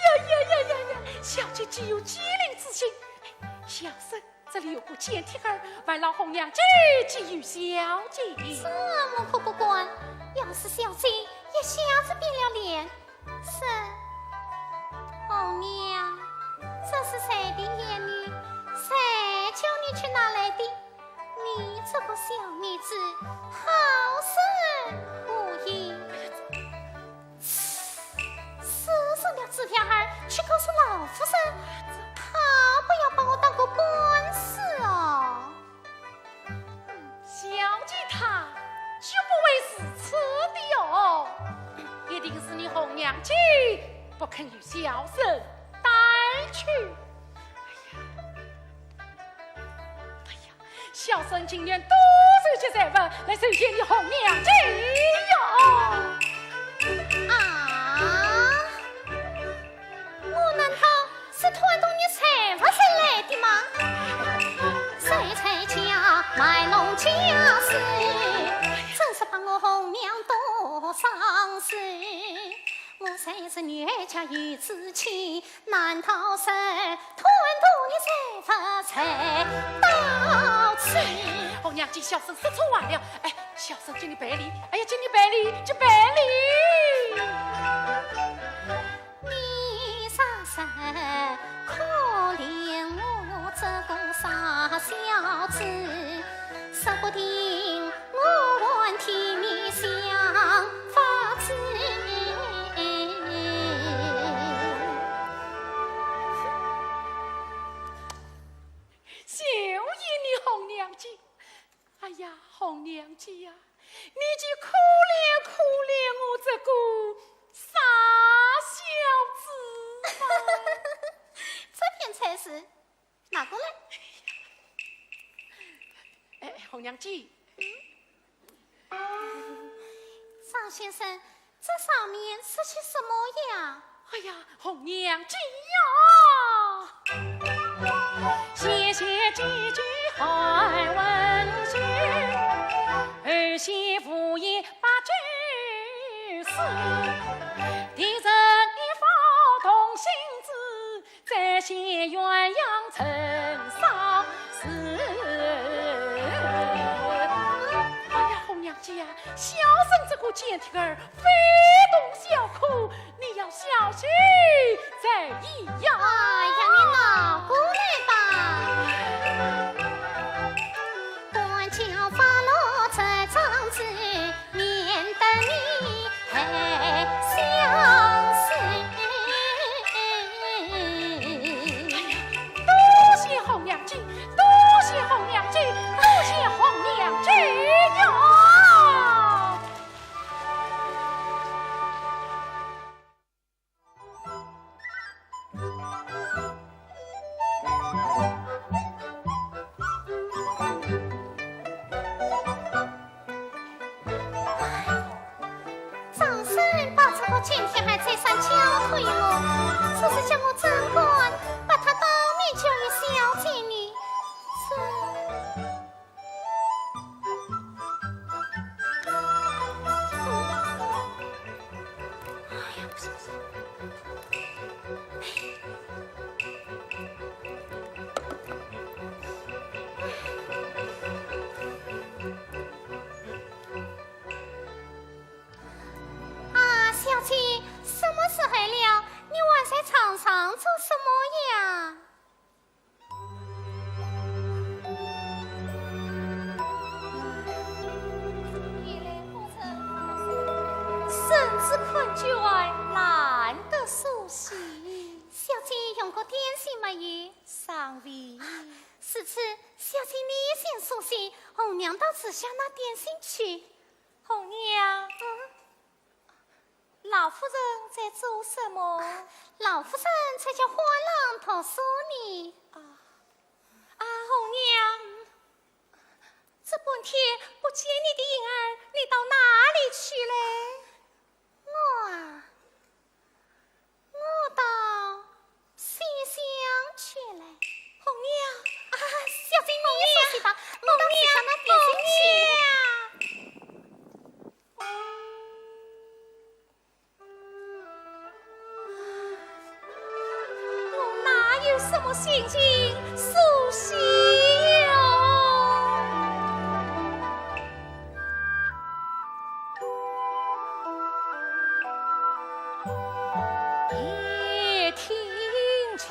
呀呀呀呀呀，小姐既有机灵之心，哎，小生 这里有个简帖儿，烦劳红娘姐寄与小姐。这我可不管，要是小姐一下子变了脸，说，红娘，这是谁的眼泪？谁叫你去拿来的？你这个小女子，好生无义。 是，是，是，那纸条儿去告诉老夫人，她不要把我当个官司哦。小姐她绝不会如此的哟，一定是你红娘姐不肯与小生带去。哎呀，哎呀， 小生情愿多受些罪罚，来受谢你红娘姐哟。啊，我难道是贪图你财物才来的吗？谁在家卖弄家私，真是把我红娘多伤心。我虽是女家有子气， 难道是贪图你财物才到此？红娘姐，小生说错话了。哎，小生替你赔礼，哎呀，替你赔礼，替你赔礼。你若是可怜我这个傻小子，说不定 我还替你想法子。就依你红娘姐。哎呀，红娘姐呀，你就可怜可怜我这个傻小子吧。这便才是 拿过来。哎，红娘姐。张先生，这上面写些什么呀？哎呀，红娘姐呀，写些几句好文句，二写无言八句诗，题人一幅同心字， 再写鸳鸯成双字。哎呀，红娘姐呀，小生这个简帖儿非同小可，你要小心在意呀。哎呀，你拿过来吧。官家发落这张纸， 免得你还相思。哎呀，多谢红娘姐，多谢红娘姐，多谢红娘姐哟。是困倦，懒得梳洗。小姐用过点心没有？尚未。如此，小姐你先梳洗，红娘到厨下拿点心去。红娘。嗯？老夫人在做什么？老夫人在教花郎读书呢。啊。啊，红娘，这半天不见你的影儿，你到哪里去嘞？我啊，我到西厢去嘞。红娘。啊，小姐你梳洗吧，我到厨下拿点心去。红娘。 我哪有什么心情梳洗哦？一听尽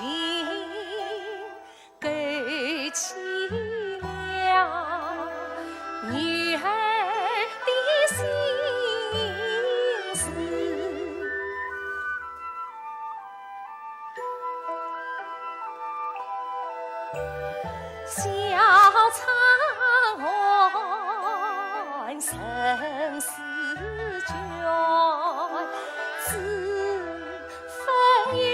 勾起了女儿的心事。小窗外人似卷，知 分永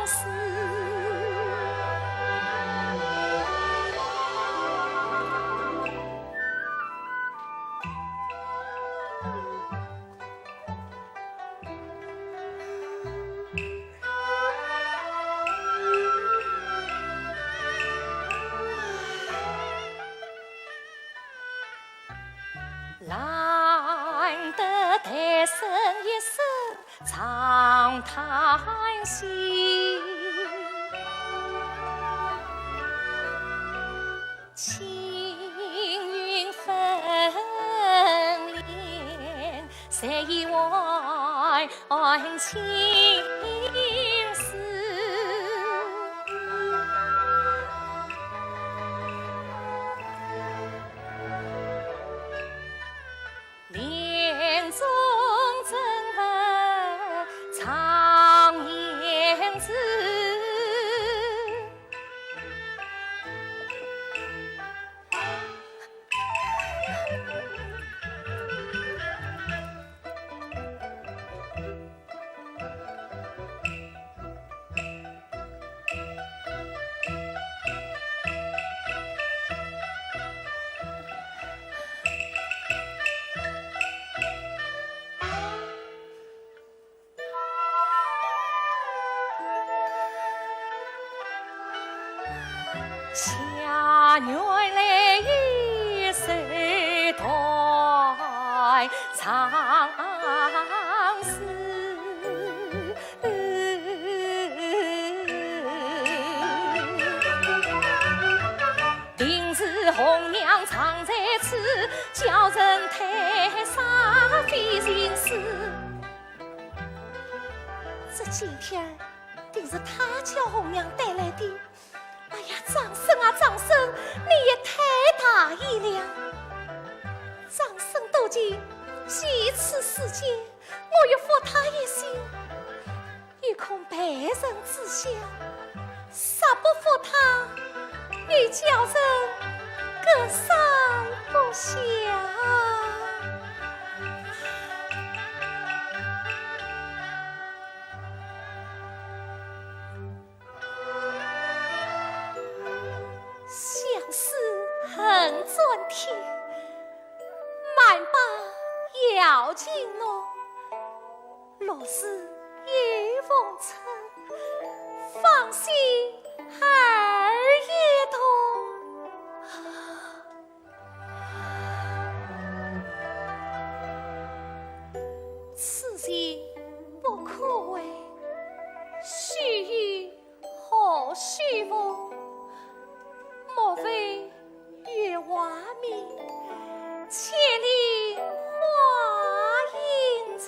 世。难得谈生一声长叹息，青云粉脸，谁倚晚清思。 帘中正闻常言之。 下院来一首断肠诗。 定是红娘常在此，叫人推搡费心思。这金片儿定是他叫红娘带来的。哎呀，张生啊，张生，你也太大意了。张生多情，几次世间，我欲负他一心， 又恐被人知晓，若不负他，又叫人格杀勿下。相思恨转天，满把瑶琴弄。 落日又逢春，芳心二月冬。此情不可违，须臾 何须风？莫非月华明，千里花影重？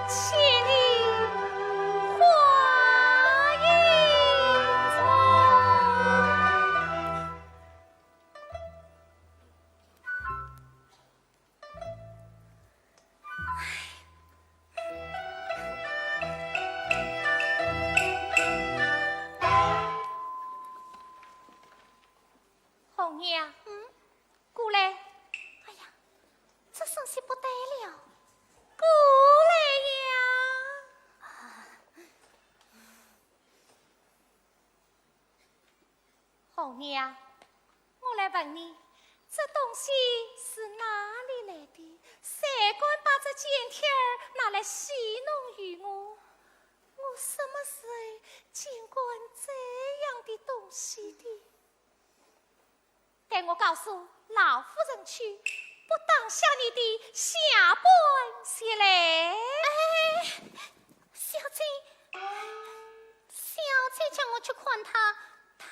千里花影重。红娘，我来问你，这东西是哪里来的？谁敢把这简帖儿拿来戏弄于我？我什么时候见过这样的东西的？待我告诉老夫人去，不当下你的下半截来。哎，小姐，小姐叫我去看他，他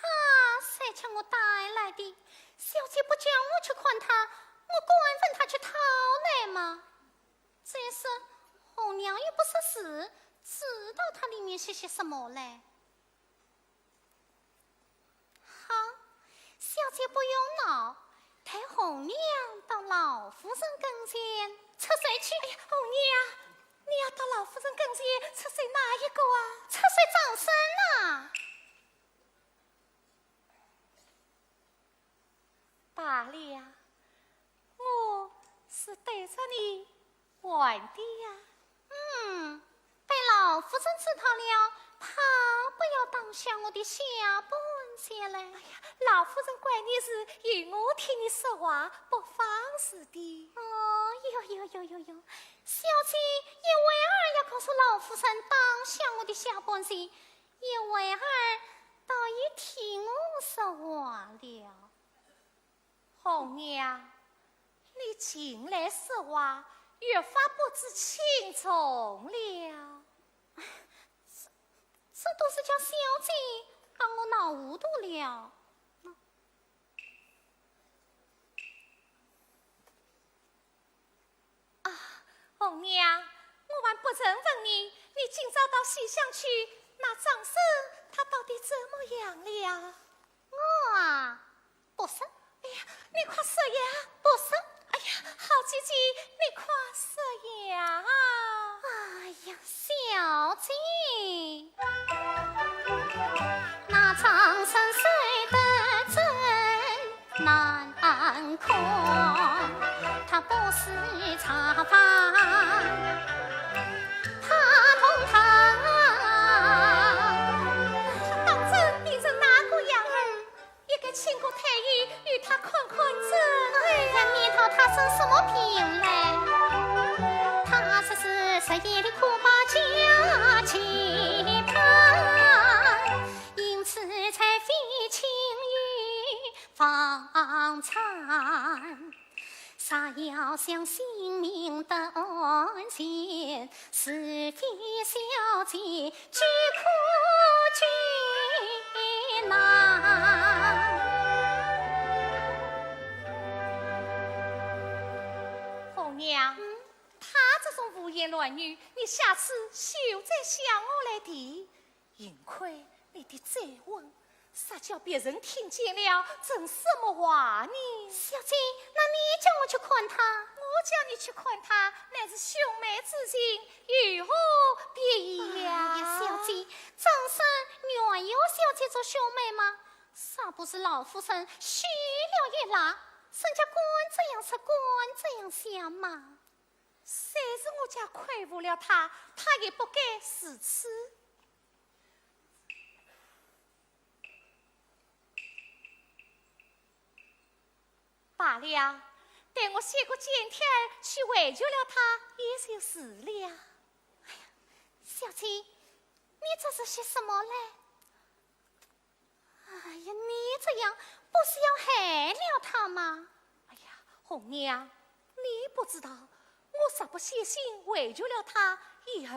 才叫我带来的。小姐不叫我去看他，我敢问他去讨来吗？再说，红娘又不识字，知道它里面写些什么嘞？好，小姐不用恼，待红娘到老夫人跟前。出谁去？哎呀，红娘，你要到老夫人跟前，出谁哪一个啊？出谁张生呐？罢了，我是对着你 玩的呀。嗯，被老夫人知道了，怕不要当下我的下半截嘞。哎呀，老夫人管你事，由我替你说话，不妨事的。哦哟哟哟哟哟，小姐一会儿要告诉老夫人当下我的下半截，一会儿倒也替我说话了。 红娘，你近来说话越发不知轻重了。这，这都是叫小姐把我闹糊涂了。 啊，红娘，我还不曾问你，你今朝到西厢去，那张生他到底怎么样了？我啊，不说。哎呀，你快说呀！不说。哎呀，好姐姐，你快说呀！哎呀，小姐，那张生生得真 难看，他不是茶房，他同他。他当真变成那个样儿，一个请个太医与他看看诊。哎呀，你道他生什么病嘞？他说是日夜的苦把家期盼，因此才非亲于 房产，啥要想性命得安全，除非小姐举苦举难。红娘，嗯？她这种胡言乱语，你下次休再向我来提。 幸亏你的嘴稳，啥叫别人听见了，成什么话呢？小姐，那你叫我去看他？我叫你去看他，乃是兄妹之情，有何别意呀？哎呀，小姐，张生原有小姐做兄妹吗？若不是老夫人许了一辣，人家敢这样说，敢这样想吗？虽是我家亏负了他，他也不该如此。 罢了，待我写个简帖儿去回绝了他，也就是了。哎呀，小姐，你这是写什么嘞？哎呀，你这样不是要害了他吗？哎呀，红娘，你不知道，我若不写信回绝了他，以后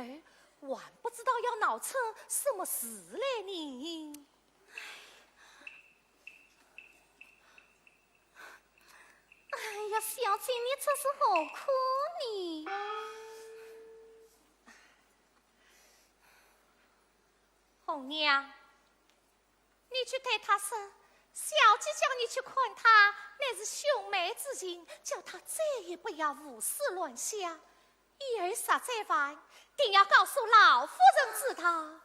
还不知道要闹出什么事来呢。 哎呀，小姐，你这是何苦呢？红娘，你去对他说，小姐叫你去看他，乃是兄妹之情，叫他再也不要胡思乱想。以后若再犯，定要告诉老夫人知道。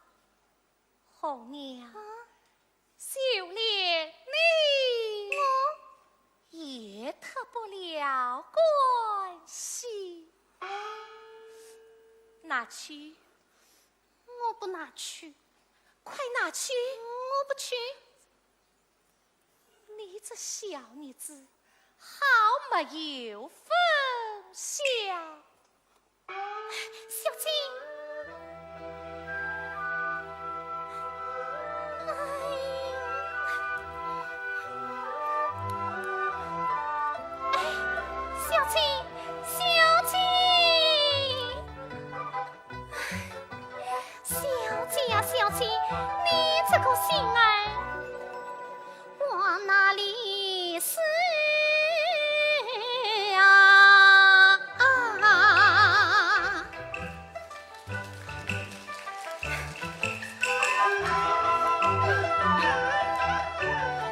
红娘，啊？就连你，我也脱不了干系。拿去。我不拿去。快拿去。我不去。你这小日子好没有分晓。小姐，哎，哎，小姐，小姐。 小姐呀，小姐，你这个心儿往哪里使啊？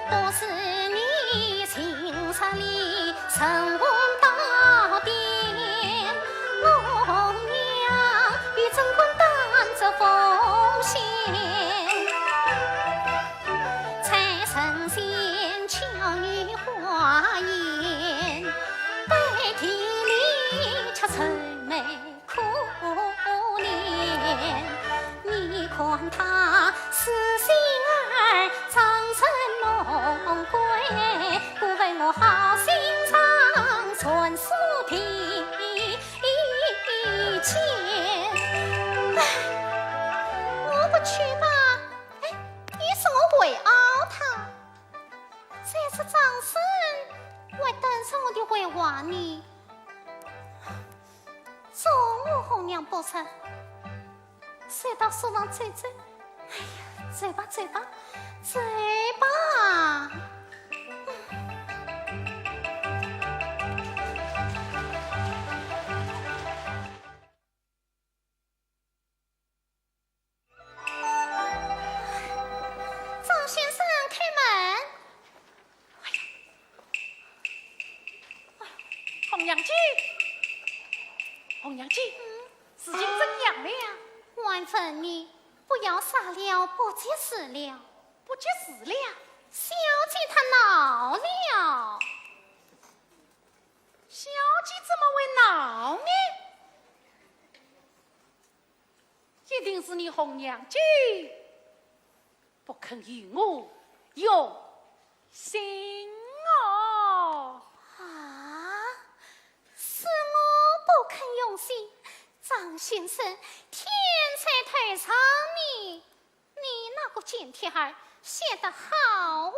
不是你情深里神魂到底，我红娘与贞观担这风险，在神仙巧语花言，背地里却愁眉 苦脸。你看他是心儿装神弄鬼，故问我好心肠传书提前。哎，我不去吧，哎，你说我会熬他。这是张生，还等着我的回话呢。 容我红娘不成，随到书房走走。哎呀，走吧，走吧，走吧。张先生，开门。 红娘姐，红娘姐，嗯？事情怎样了呀？还问你，不要傻了，不及时了。不及时了？小姐她恼了。小姐怎么会恼呢？一定是你红娘姐 不肯与我用心哦。啊，是我不肯用心？张先生，天在头上呢，你那个贱贴儿写得好啊。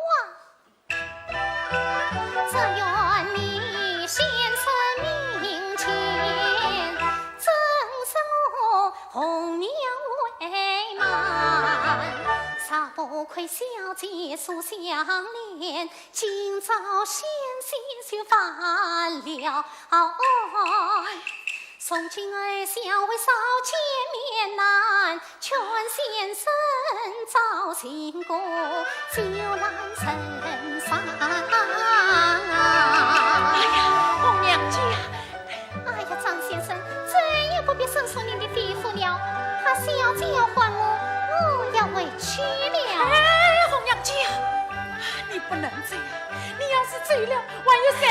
只愿你先生面前，真是我红娘为难。少不亏小姐素相怜，今朝险些就犯了案。从今后小为少见面难， 劝先生早行过，酒来人上。哎呀，红娘姐呀！哎呀，张先生，再也不必申诉您的地府了。怕小姐要唤我，我要回去了。哎，红娘姐呀，你不能这样，你要是走了，还有谁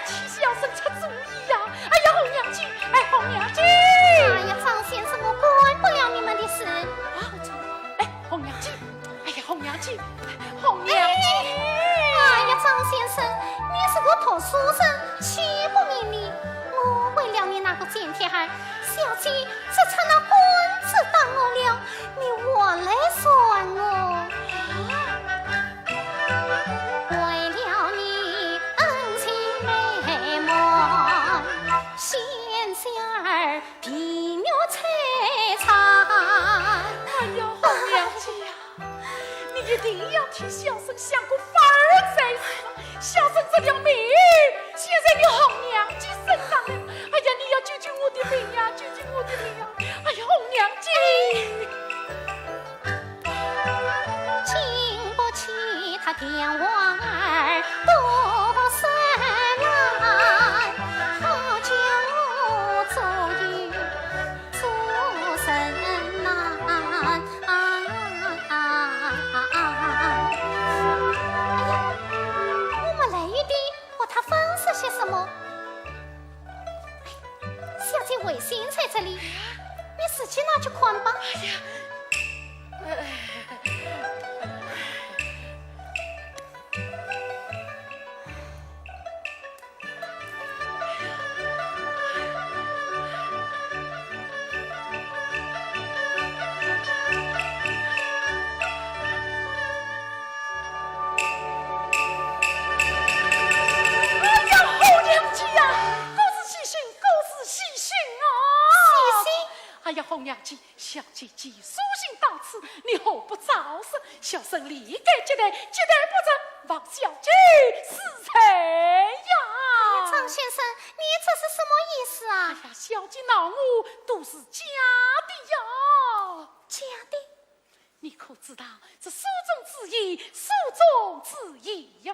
替小生出主意呀？哎呀，红娘姐，哎，红娘姐！哎呀，张先生，我管不了你们的事。啊，我走了。 哎，红娘姐，哎呀，红娘姐，红娘姐。哎呀，张先生，你是个读书人，岂不明理？我为了你那个贱贴儿，小姐只差拿棍子打我了，你还来算我？为了你恩情未满，先生儿 被我摧残。哎呀，红娘姐呀，你一定要替小生想个法儿才是。小生这条命，现在你红娘姐身上了。哎呀，你要救救我的命呀，救救我的命呀！哎呀，红娘姐！经不起他电话儿多深难，好叫我左右 做人难。哎呀，我没来由地和他分说些什么。哎，小姐为什么在这里？你自己拿去看吧。哎呀，呃，姐，小姐既书信到此，你何不早说？小生理该接待，接待不成，望小姐恕罪呀。哎呀，张先生，你这是什么意思啊？哎呀，小姐恼我都是假的呀。假的？你可知道这书中之意，书中之意呀？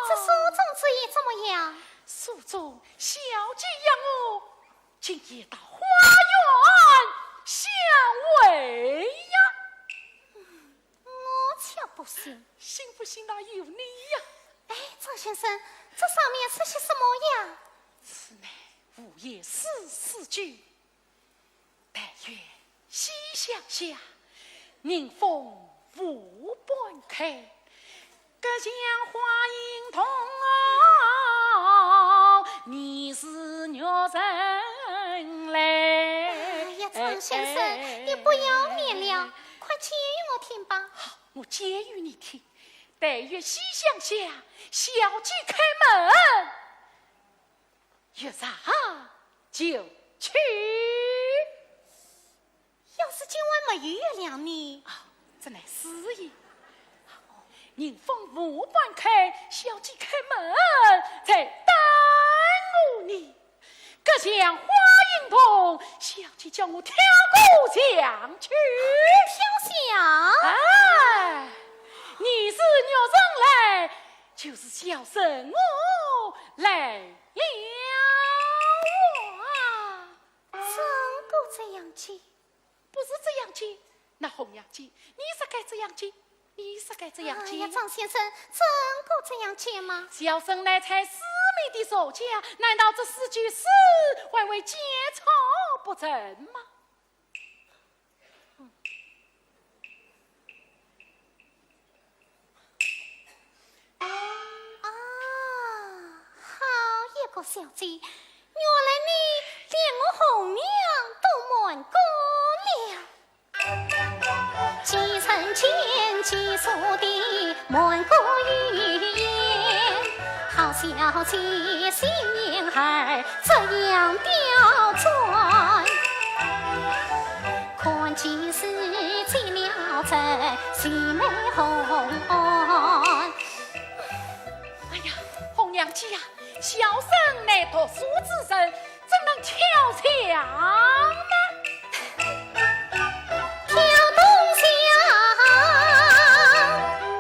这书中之意怎么样？书中小姐要我 今夜到花园相会呀。我却不信。信不信那由你呀。哎，张先生，这上面是写什么呀？此乃五言诗四句，但愿 西厢下，迎风无半开，隔墙花影动，疑是玉人来。哎呀，张先生，你不要念了，快解与我听吧。好，我解与你听。但愿西厢下，小姐开门， 月上就去。要是今晚没有月亮呢？啊，这乃诗意。迎风无半开，小姐开门再等我呢。隔墙花影动，小姐叫我跳过墙去。跳墙？哎，疑是玉人来，就是小生我来 了啊。真个这样解？不是这样解，那红娘姐，你说该这样解，你说该这样解。哎呀，张先生，真个这样解吗？小生乃才诗谜的作家，难道这四句诗还会解错不成吗？ 啊，好一个小姐，原来你连我红娘都瞒过了。几人间几所的瞒过语言，好小姐心眼儿这样刁钻。 看见是见了这喜眉红。哎呀，红娘姐呀，小生乃读书之人，怎能跳墙呢？跳东墙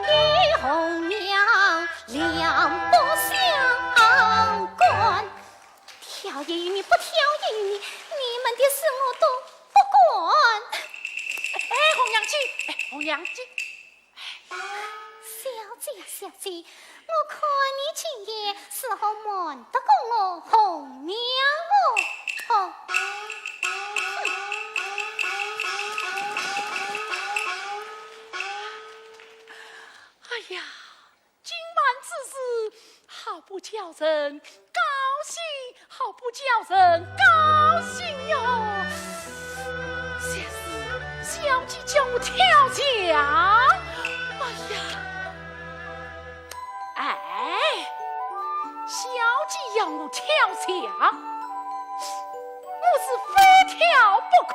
与红娘两不相干。 跳也由你，不跳也由你，你们的事我都不管。哎，红娘姐，哎，红娘姐。小姐呀，小姐，我看你今夜是好瞒得过我红娘哦。哦。哎呀， 今晚之事，好不叫人高兴，好不叫人高兴哟。就是小姐叫我跳墙，哎呀，哎，小姐要我跳墙， 我是非跳不可，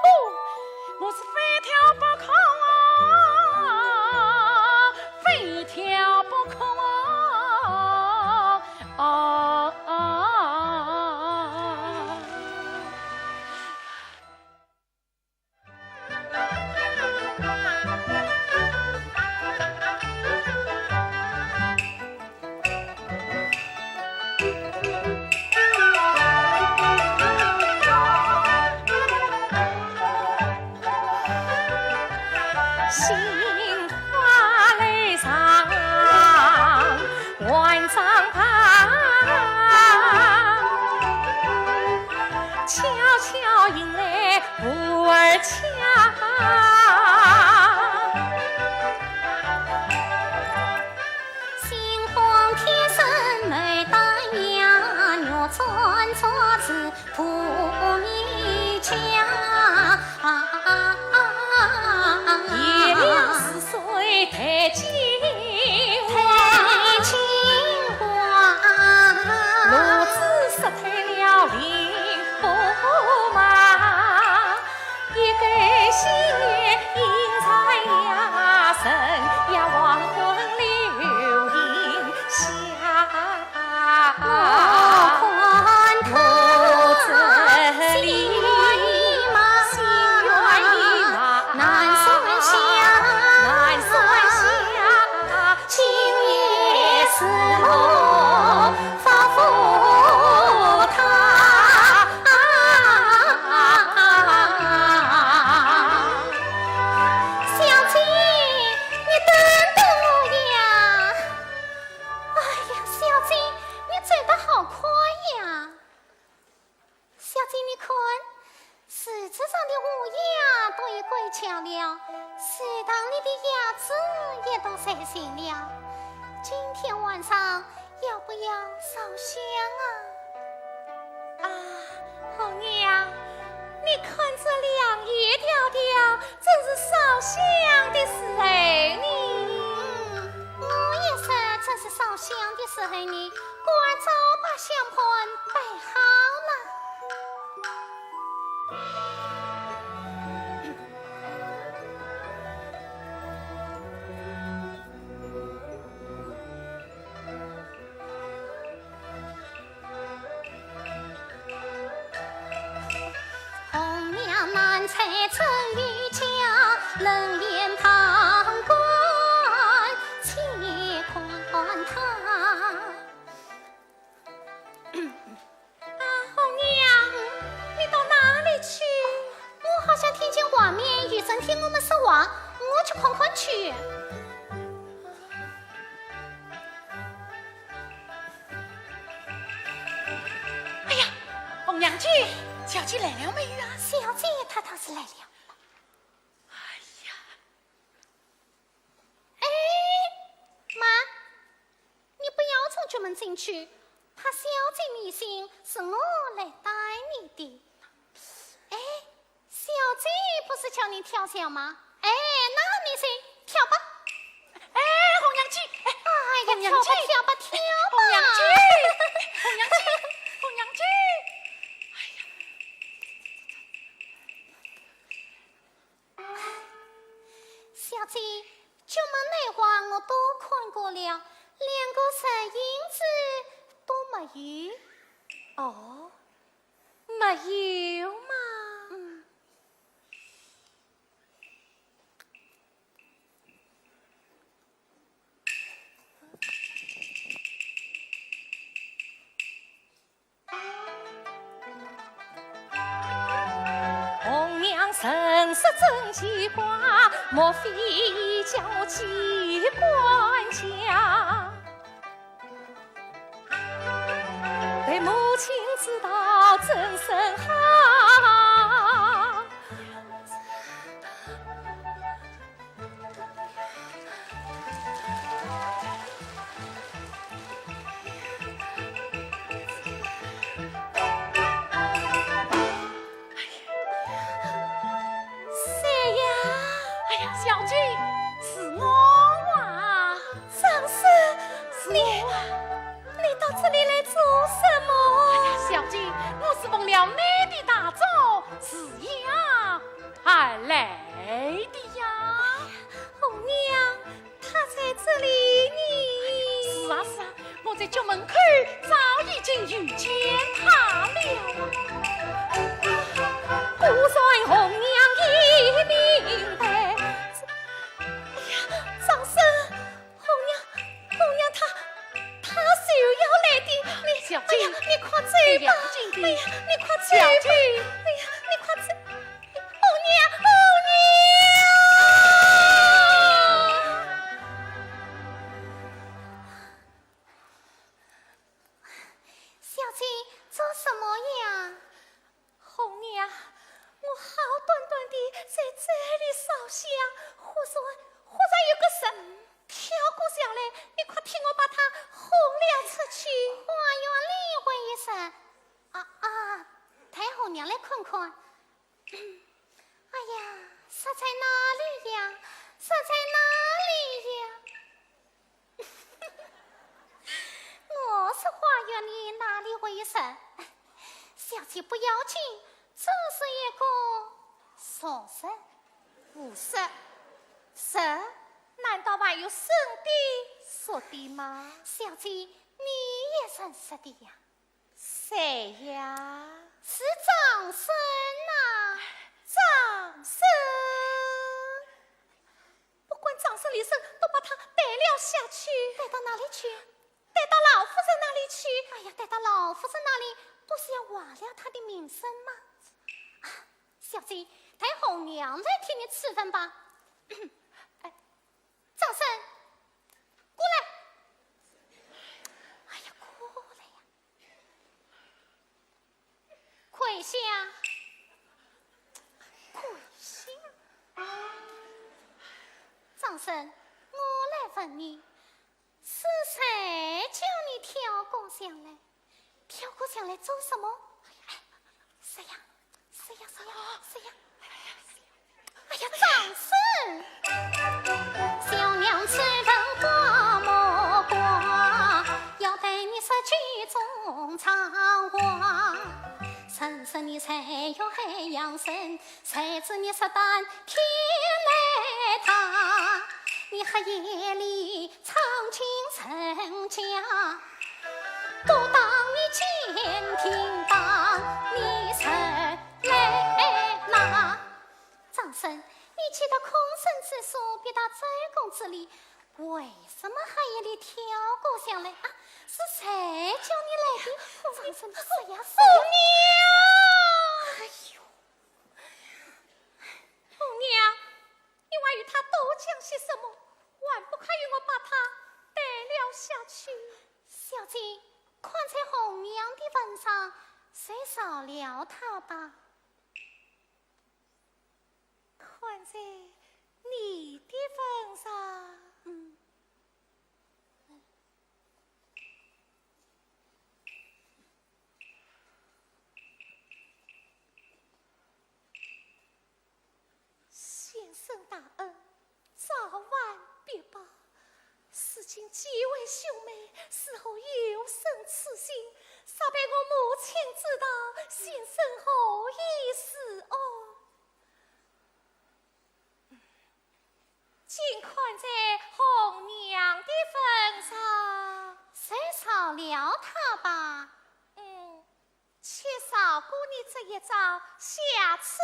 我是非跳不可啊，非跳不可啊，啊，啊，啊。担心了，今天晚上要不要烧香啊？啊，红娘，你看这良夜迢迢，正是烧香的时候呢。嗯，我也说正是烧香的时候呢，赶早把香盘摆好了。 红娘难在这一家，冷眼旁观且看她。啊，红娘，你到哪里去？我好像听见外面有人听我们说话，我去看看去。 哎呀，红娘姐，小姐来了没有啊？小姐她倒是来了。哎呀，哎，慢，你不要从角门进去，怕小姐迷信，是我来带你的。哎， 小姐不是叫你跳桥吗？哎，那你就跳吧。哎，红娘姐，哎，哎呀，红娘姐，跳吧，跳吧，哎，红娘姐，哎，红娘姐，红娘姐，哎呀，小姐，角门内外我都看过了，连个人影子都没有。哦， 没有嘛。嗯。红娘神色真奇怪，莫非叫机关枪？ 待母亲知道怎生好？谁呀？哎呀，小姐，是我啊。张生，是我啊。你，你到这里来做什么？哎呀，小姐，我是奉了你的大旨，自家而来的呀。红娘， 她在这里呢。是啊，是啊，我在角门口早已经遇见她了。果然红娘已明白。哎呀，张生，红娘，红娘她，她就要来的。你，小姐，哎呀，你快走吧。哎呀，你快走吧。小姐。哎呀，你快走。 红娘，红娘！小姐，做什么呀？红娘，我好端端地在这里烧香，忽然，忽然有个人跳过墙来，你快替我把他轰了出去。花园里会有人。啊，啊，待红娘来看看。 哎呀，说在哪里呀？说在哪里呀？我说花园里哪里会有人？小姐不要紧，这是一个熟人。不是，人？难道还有生的熟的吗？小姐，你也认识的呀？ 谁呀？是张生呐。张生？不管张生李生，都把他带了下去。带到哪里去？带到老夫人那里去。哎呀，带到老夫人那里，不是要坏了她的名声吗？啊，小姐，待红娘来替你处分吧。哎，张生，过来。哎呀，过来呀。 跪下，跪下。张生，我来问你，是谁叫你跳过墙来？跳过墙来做什么？哎，是呀，是呀，是呀，是呀。哎呀，张生！小娘子问过么过，要对你说几种场话。人说你才有海洋深， 谁知你说半天来大，你黑夜里闯进人家，不当你奸听，当你是来拿。张生，你既得空身之术，必达周公之礼，为什么黑夜里跳过墙来啊？是谁叫你来的？张生，是呀，是呀。红娘！哎呦！ 红娘，你还与他多讲些什么？还不快与我把他带了下去？小姐，看在红娘的份上，就饶了他吧。看在你的份上，嗯。 先生大恩，早晚必报。如今既为兄妹，如何有生此心？若被我母亲知道，先生何以自安？尽看在红娘的份上，就饶了他吧。嗯， 且饶过你这一遭，下次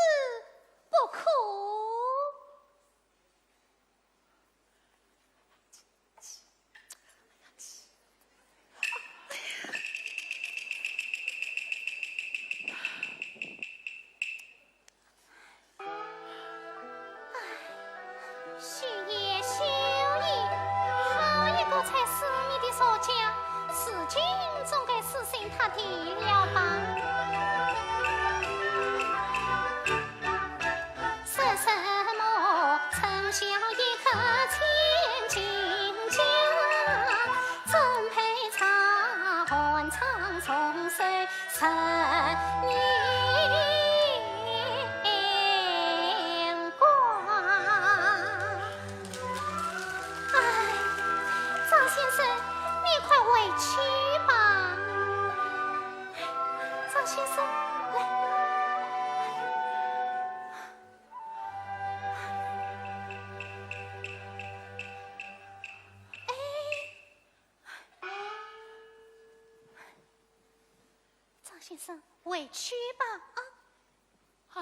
不可。唉，休也，休也，好一个才四年的少将，如今总该死心塌地了吧？说什么春宵一刻千金甲，怎配茶寒窗重守 十年光。哎，张先生，你快回去吧。张先生，来。哎。 张先生，回去吧，啊。唉。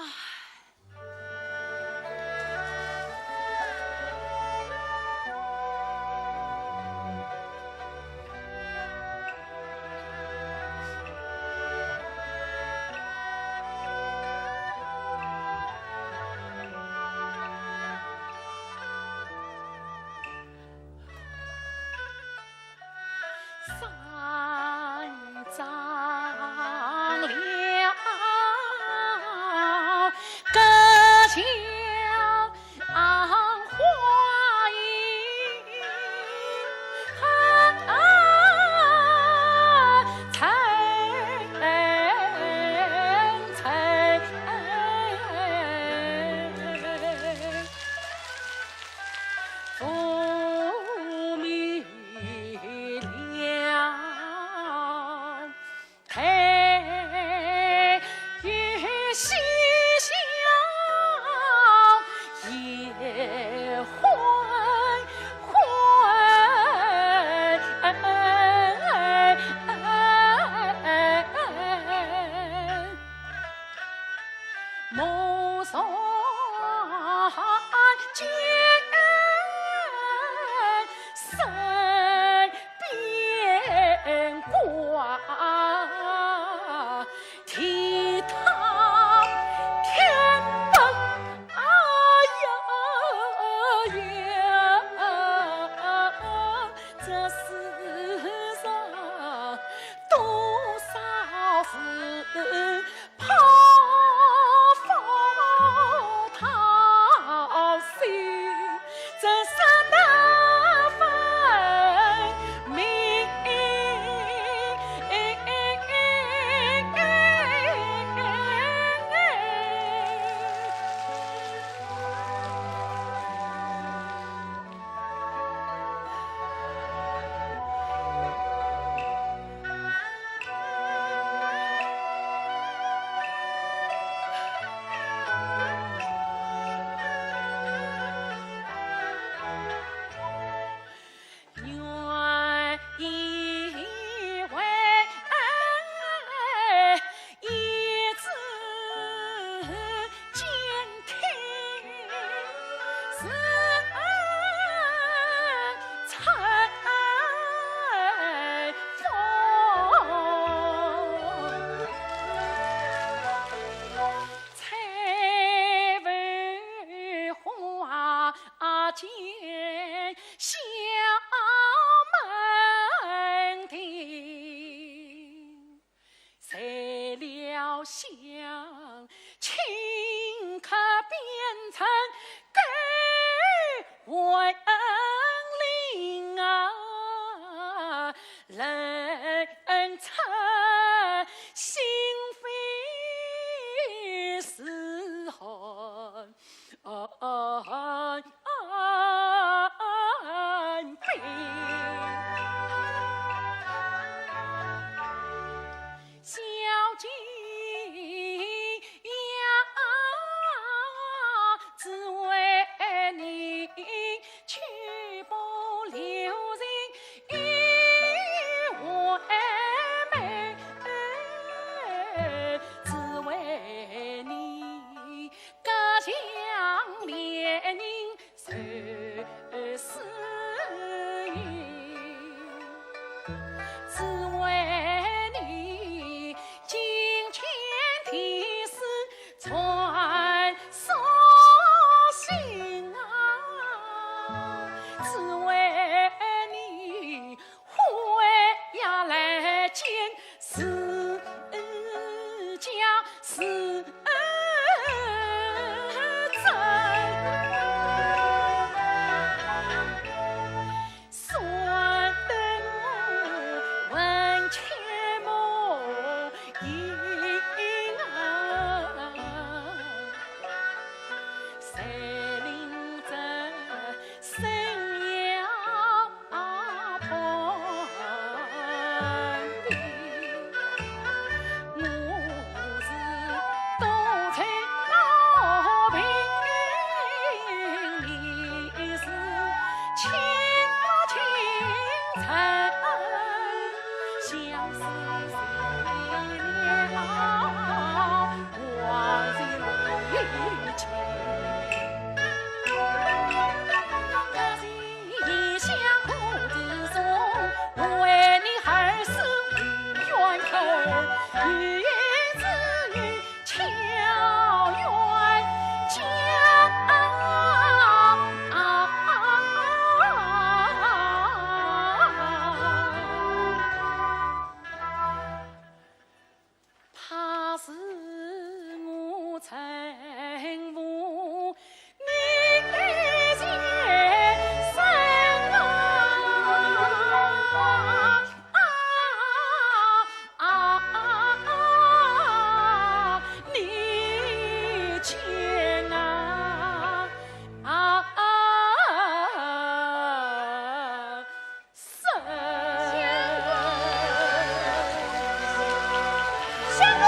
相公，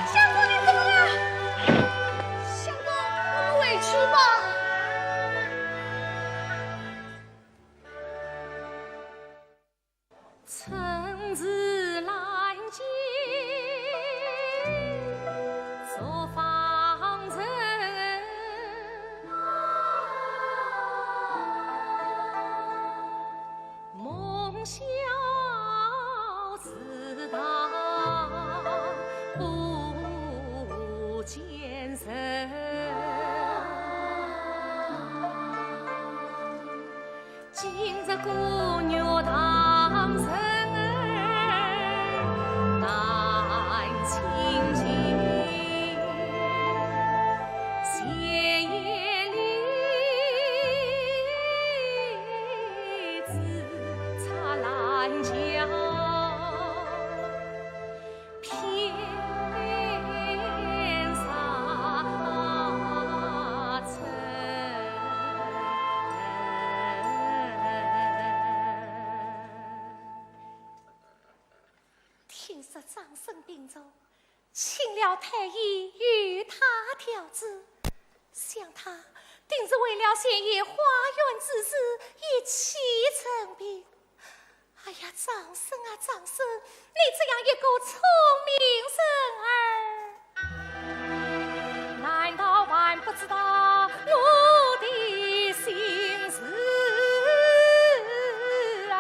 相公，你怎么了？相公，我们回去吧。听说张生病重，请了太医与他调治，想他定是为了前夜花园之事一气成病。 哎呀，张生啊，张生，你这样一个聪明人儿，难道还不知道我的心事啊？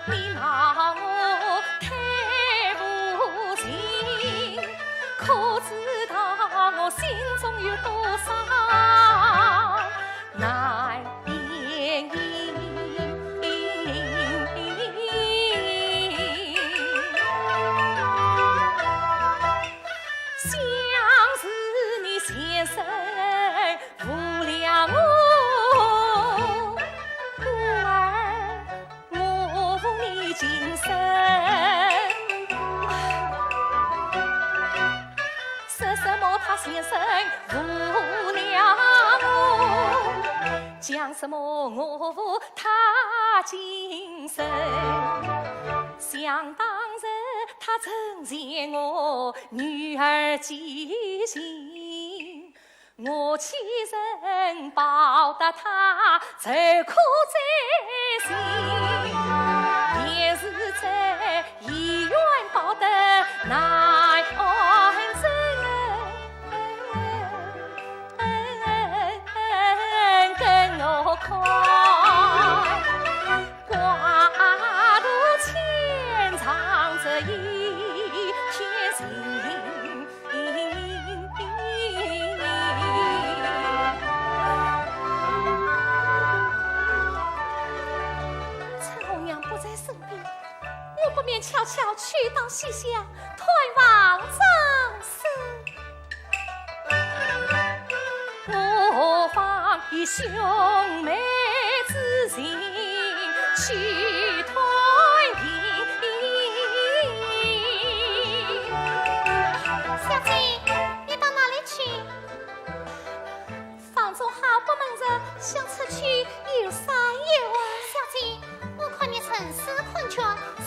你拿我太无情， 可知道我心中有多少难言。想是你先生误了我，故而 我负你情深。说什么他先生负了我，讲什么我负他情深。想当日他曾嫌我女儿寄情，我欺人报答他，罪可在先，便是在医院报答难，恩更何况。挂肚牵肠这一片心。 趁红娘不在身边，我不免悄悄去到西厢探望张生。何妨以兄妹之情去探听。小姐，你到哪里去？ 房中好不闷热，想出去游散游啊。小姐，我看你神思困倦，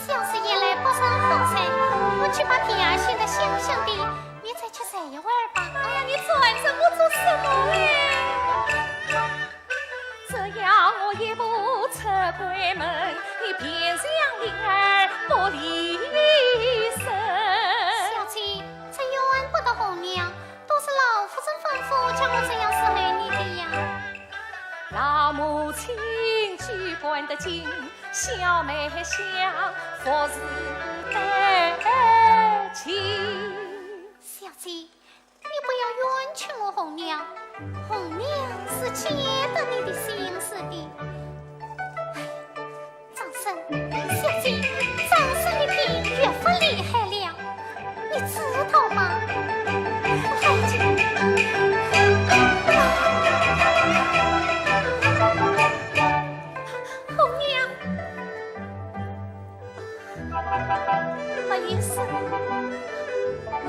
想是夜来不曾好睡，我去把地儿掀得香香的，你再去睡一会儿吧。哎呀，你拦着我做什么哎？只要我一步出闺门，你便像婴儿不离身。小姐，这怨不得红娘， 都是老夫人吩咐叫我这样伺候你的呀。老母亲居官得进，小妹想服侍得尽。小姐，你不要冤屈我红娘，红娘是见得你的心思的。 张生，小姐，张生的病越发厉害了，你知道吗？红娘，红娘，没有什么，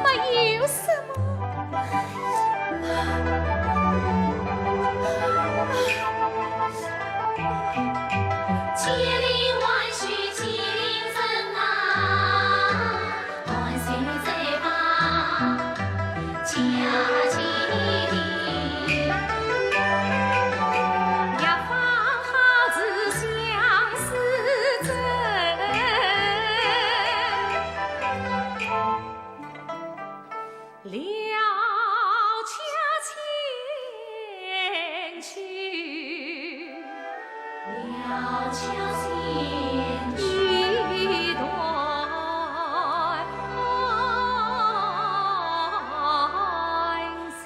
没有什么。 了家前去，了家前去，一段心。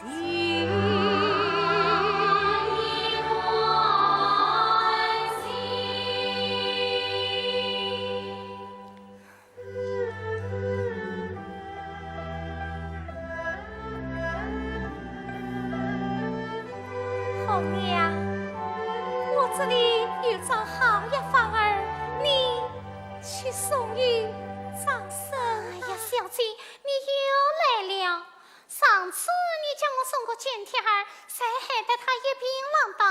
红娘，我这里有张好药方儿，你去送与张生。哎呀，小姐，你又来了。上次你叫我送个笺帖儿，才害得他一病亡的。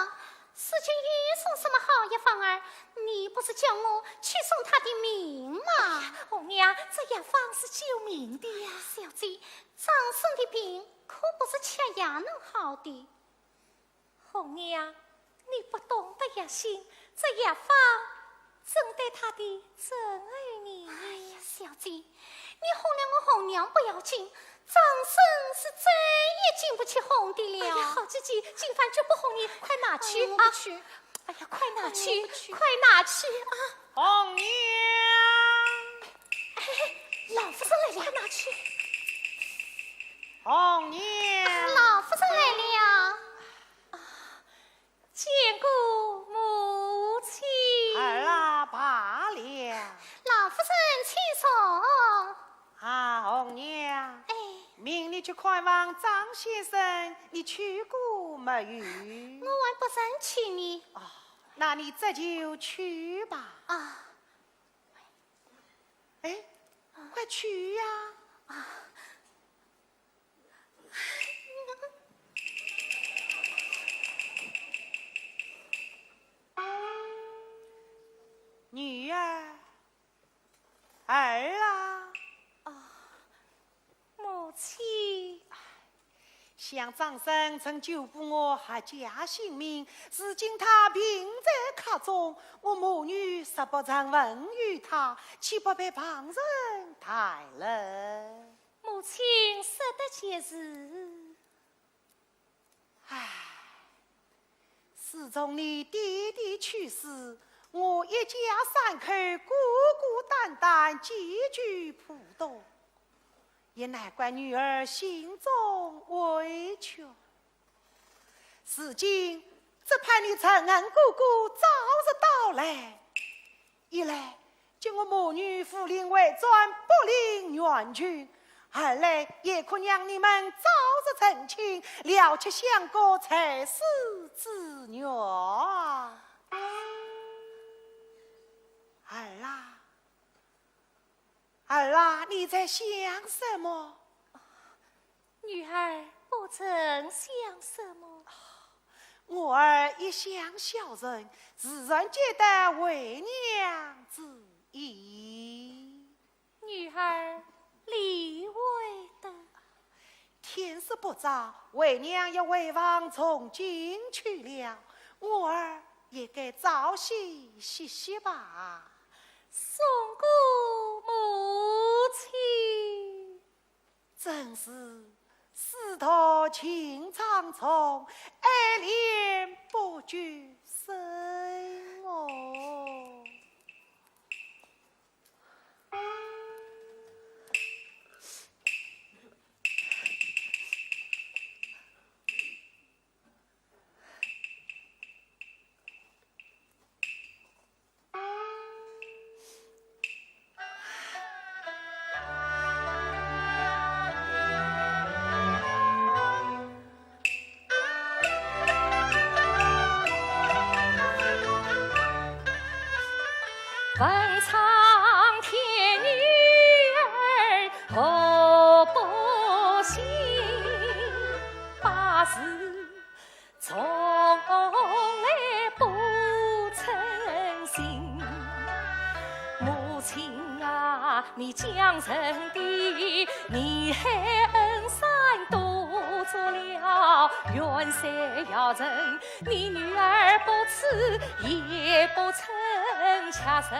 如今又送什么好药方儿？你不是叫我去送他的命吗？哎呀，红娘，这药方是救命的呀。小姐，张生的病可不是吃药能好的。红娘，你不懂得药性，这药方 正对他的真爱呢。哎呀，小姐，你哄了我红娘不要紧，张生是再也经不起哄的了。哎呀，好姐姐，今番绝不哄你，快拿去啊！哎，我不去。哎呀，快拿去，哎，我不去。快拿去啊！红娘。哎，老夫人来了，快拿去。红娘。啊，老夫人来了。 见过母亲。儿啊，罢了。老夫人，请坐。啊，红娘。哎。命你去看望张先生，你去过没有？我还不曾去呢。哦，那你这就去吧。啊。哎，快去呀。啊。 女儿，儿啊。啊，母亲。哎，想张生曾救过我阖家性命，如今他病在客中，我母女若不曾问候他，岂不被旁人谈论？母亲说得极是。唉，自从你爹爹去世，我一家三口孤孤单单寄居浦东。 也难怪女儿心中委屈。如今只盼你承恩哥哥早日到来，一来叫我母女扶灵回转，不离原群；二来也可让你们早日成亲，了却相国在世之愿。儿啊， 儿啊，你在想什么？女儿不曾想什么。我儿一向孝顺，自然记得为娘之意。女儿理会得。 天色不早，为娘要回房诵经去了，我儿也该早些歇息吧。送过母亲。真是师徒情长重，爱恋不及生哦。 问苍天女儿何不信，八字从来不称心。母亲啊， 你将成的，你害恩山多做了，远山要人，你女儿不吃也不成，却成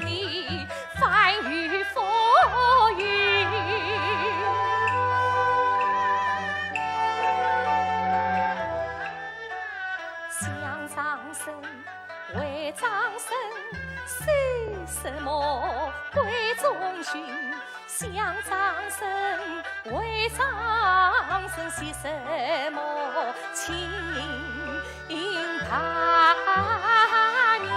你翻云覆雨。想张生，为张生，受什么鬼中训？ 想张生，为张生写什么清白名？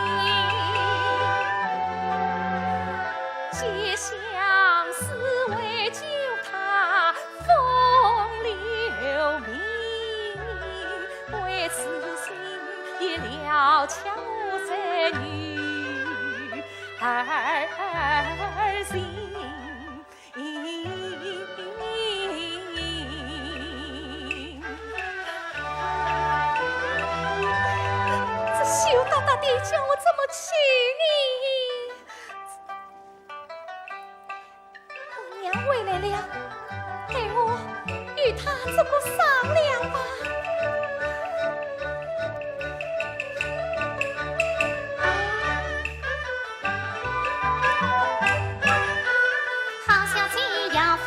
皆相思为救他风流名，为此心也了却我这女儿心。 这羞答答的，叫我怎么去呢？我娘回来了，待我与她做个商量吧。 好小姐药方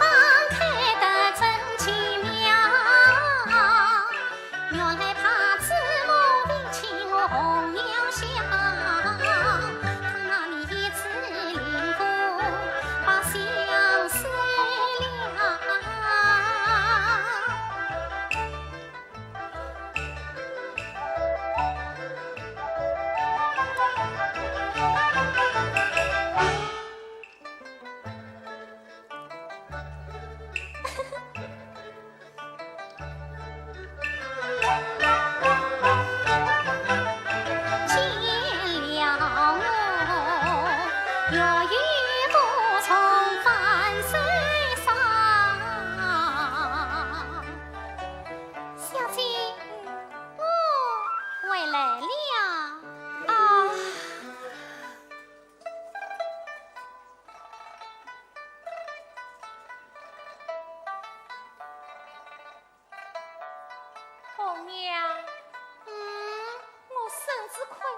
开得真奇妙，原来怕子母病情我红描笑，她拿你一支灵符把相思了。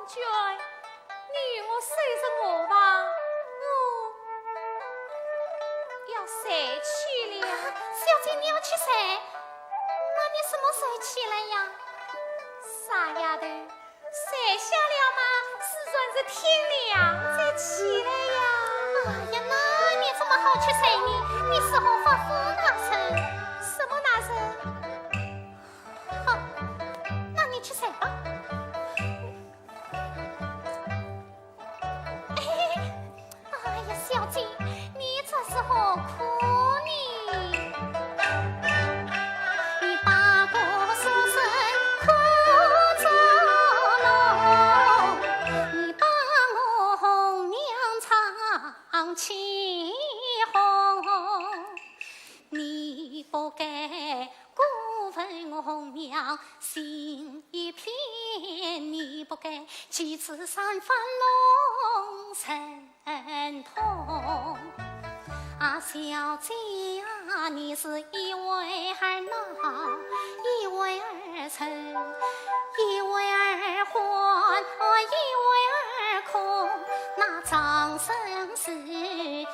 娟，你与我收拾我吧，我要睡去了。啊，小姐，你要去睡？那你什么时候起来呀？傻丫头，睡下了嘛，自然是天亮再起来呀。哎呀，那你怎么好去睡呢？你是何方夫大人？什么大人？好，那你去睡吧。 哎呀，小姐，你这是何苦呢？你把个书生苦捉弄，你把我红娘唱起哄。 你不该过问红娘心一片，你不该几次三番弄神通。啊，小姐啊，你是一会儿闹，一会儿愁，一会儿欢，哦，一会儿空。那张生死 一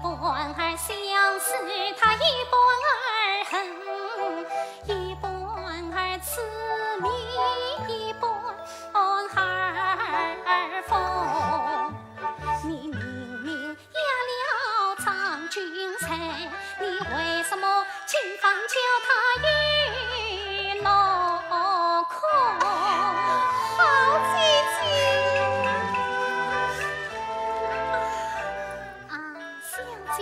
半儿相思，他一半儿恨，一半儿痴迷，一半儿疯。你明明压了张君瑞，你为什么今番叫他与侬空？好姐姐。 啊，小姐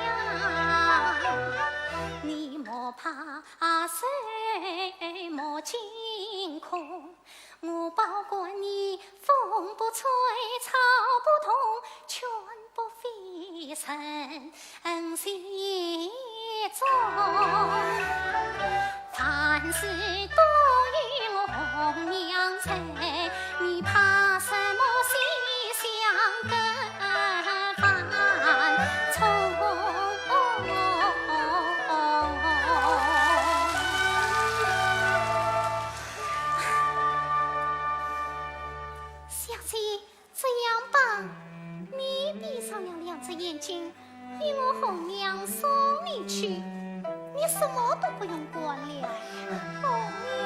呀，你莫怕睡，莫惊恐，我保管你风不吹，草不动，全不费神。 恩情重，凡事都有红娘在，你怕什么西厢跟犯冲？小姐， 这样吧，你闭上了两只眼睛，与我红娘送你去，你什么都不用管了。红娘。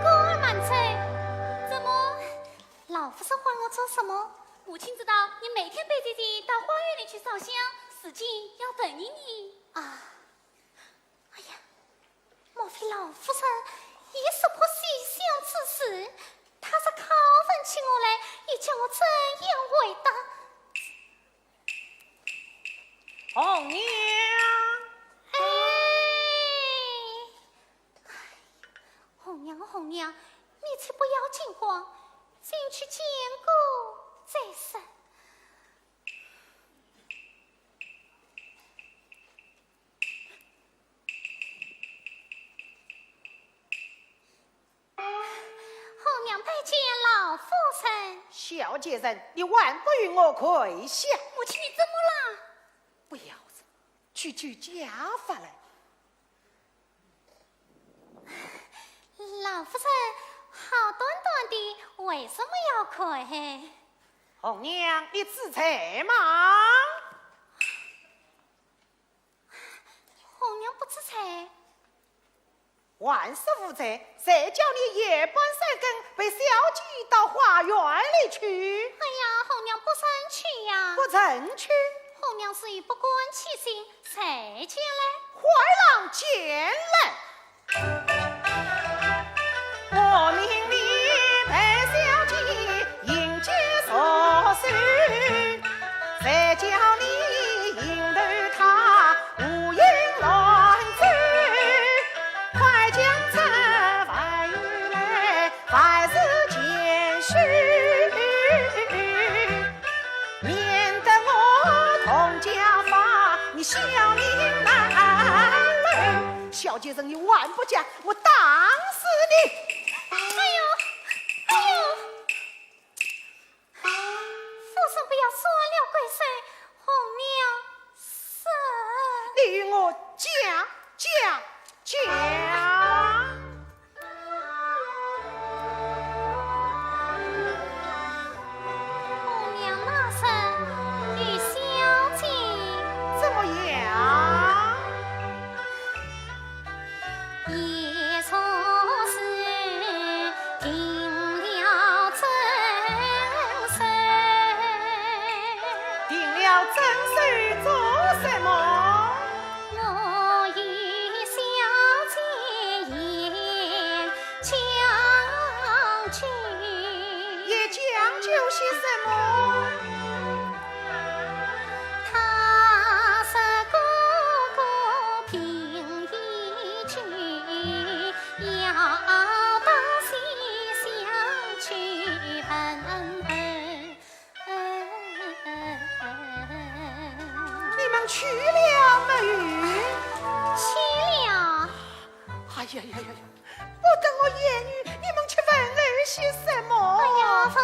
官儿慢走，怎么？老夫人唤我做什么？母亲知道你每天陪姐姐到花园里去烧香，如今要等你呢。啊，哎呀，莫非老夫人也识破西厢之事？她若拷问起我来，又叫我怎样回答？红娘。哎，红娘，红娘，你且不要惊慌，先去见过再说。 红娘拜见老夫人。小贱人，你还不与我跪下？母亲，你怎么了？不要紧，去去家法来。老夫人，好端端的，为什么要跪？红娘，你知罪吗？ 红娘不知罪。还说无罪，谁叫你夜半三更陪小姐到花园里去？哎呀，红娘不曾去呀。不曾去？红娘是有不敢起行，谁见来？快郎见来。 我命你陪小姐饮酒作乐，谁叫你引得她胡言乱语？快将这玩意来，万事见首，免得我童家法，你小命难留。小贱人，你还不讲， 我打死你！哎呦，哎呦！夫人不要乱了贵手，红娘是……你与我讲，讲，讲！ 红娘那日与小姐怎么样？也说是定了真手。定了真手做什么？ 我与小姐言将就。言将就些什么？他说哥哥病已久，要到西厢去问候。 你们去了没有？去了。哎呀呀呀呀，不等我言语，你们去问候些什么？哎呀，问候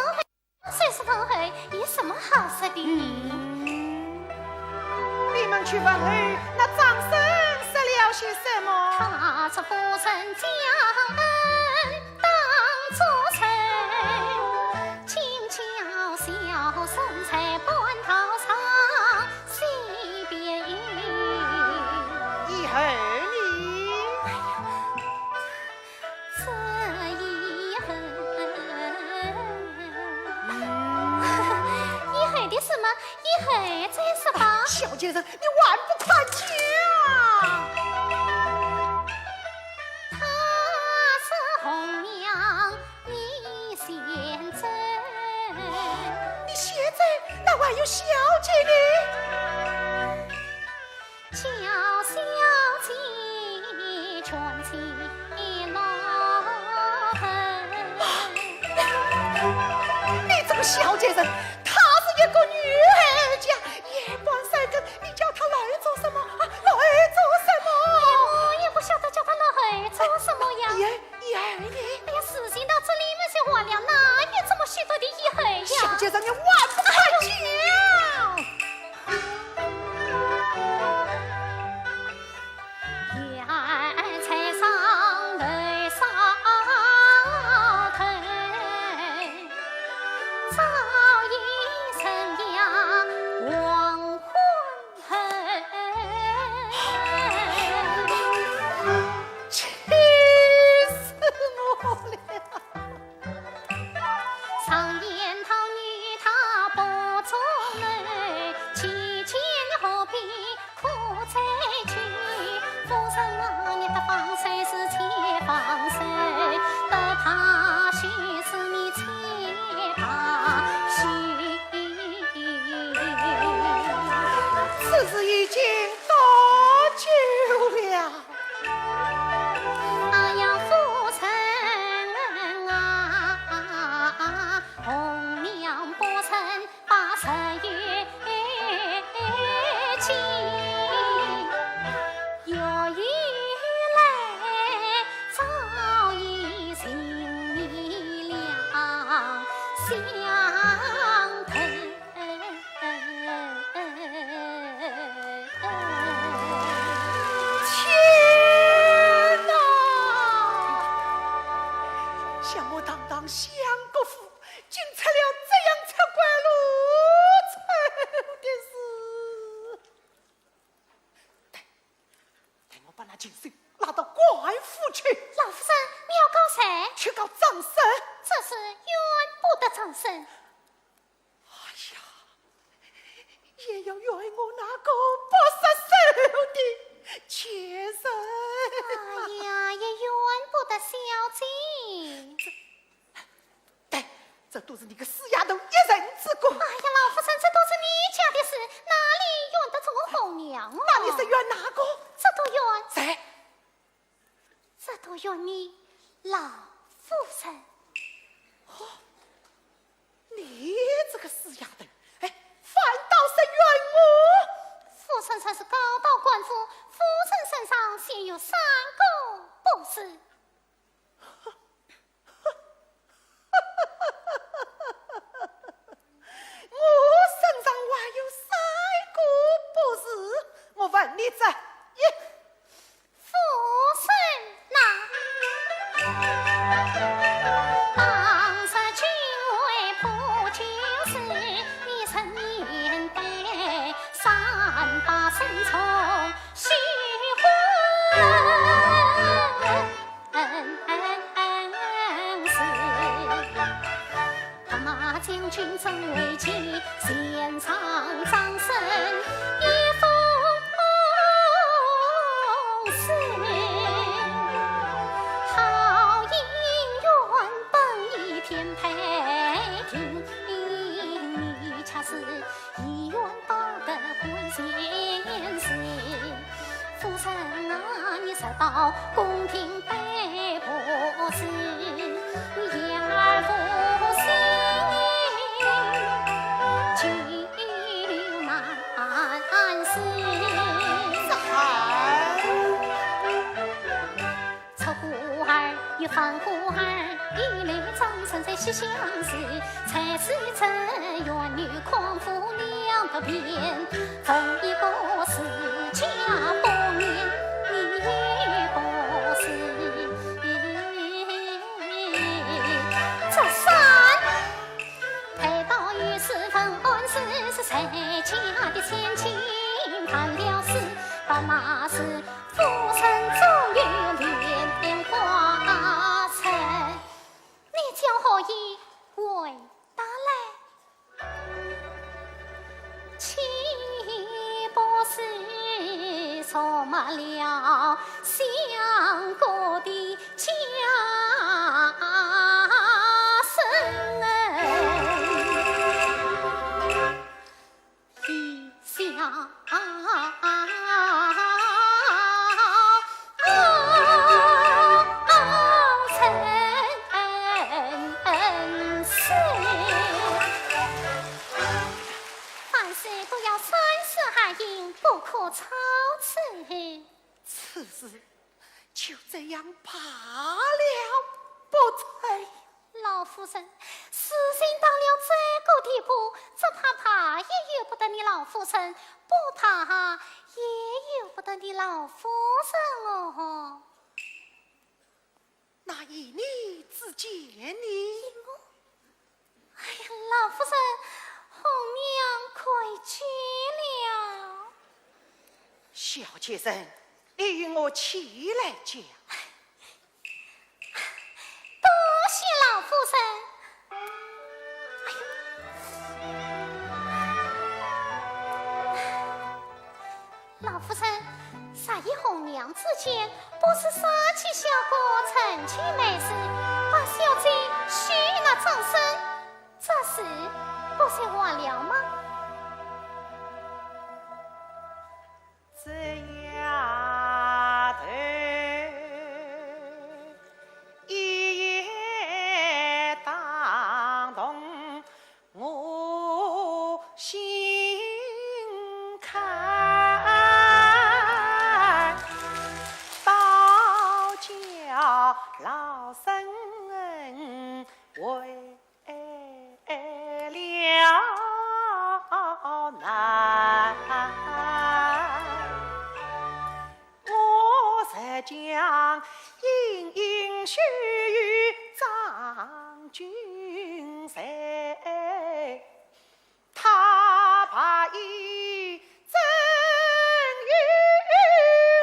虽是问候，有什么好说的？嗯，你们去问候，那张生说了些什么？他说夫人将恩 当作仇，今叫小生在半道上惜别意。以后呢？这以后，以后的事嘛，以后再说吧。小贱人，你还不快讲！他还有小姐呢？叫小姐全在老头。你这个小贱人，她是一个女儿家，夜半三更，你叫她来做什么？啊，来做什么？我也不晓得叫她来做什么呀。 哎呀，事情到这里面就完了，哪有这么许多的以后呀？小贱人，你还不快讲！气死我了！此事已经多久了？天哪！想我堂堂相国府，竟出了这样出怪露丑的事。待，待我把那禽兽拉到官府去。老夫人，你要告谁？去告张生。这事怨不得张生。 哎呀，也要怨我那个不识数的贱人。哎呀，也怨不得小姐。这，对，这都是你个死丫头一人之过。哎呀，老夫人，这都是你家的事，哪里怨得着红娘啊？那你是怨哪个？这都怨谁？ 这都怨你老夫人。哦，你这个死丫头，哎，反倒是怨我。夫人才是告到官府，夫人身上先有三个不是。 我身上还有三个不是，我问你这一。夫人呐。你叫何意回答来？岂不是辱没了相国的家声？罢了不成？老夫人，事情到了这个地步，只怕罢也由不得你老夫人，不罢也由不得你老夫人哦。那依你之见呢？依我？哎呀，老夫人，红娘跪久了。小贱人，你与我起来讲。多谢老夫人。哎呀，老夫人，昨夜红娘之间，不是杀妻小哥成亲没事，把小姐许那张生，这事不是忘了吗？这丫头一夜打动我心坎，倒叫老身为 了难。我实将殷殷许与张君瑞，他怕已真与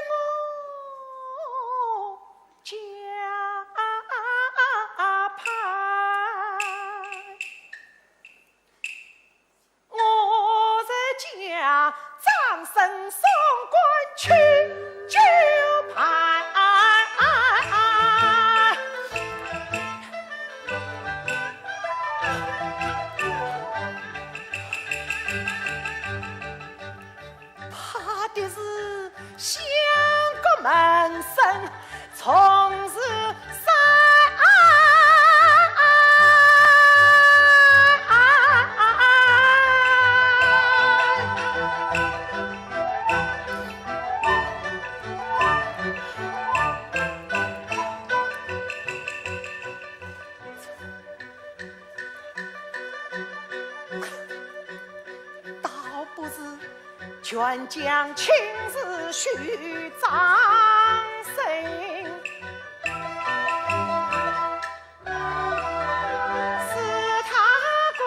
我 家ภั。我是将张生送官去就办。怕的是相国门生，从是三。倒不如全将亲事许张生，使他个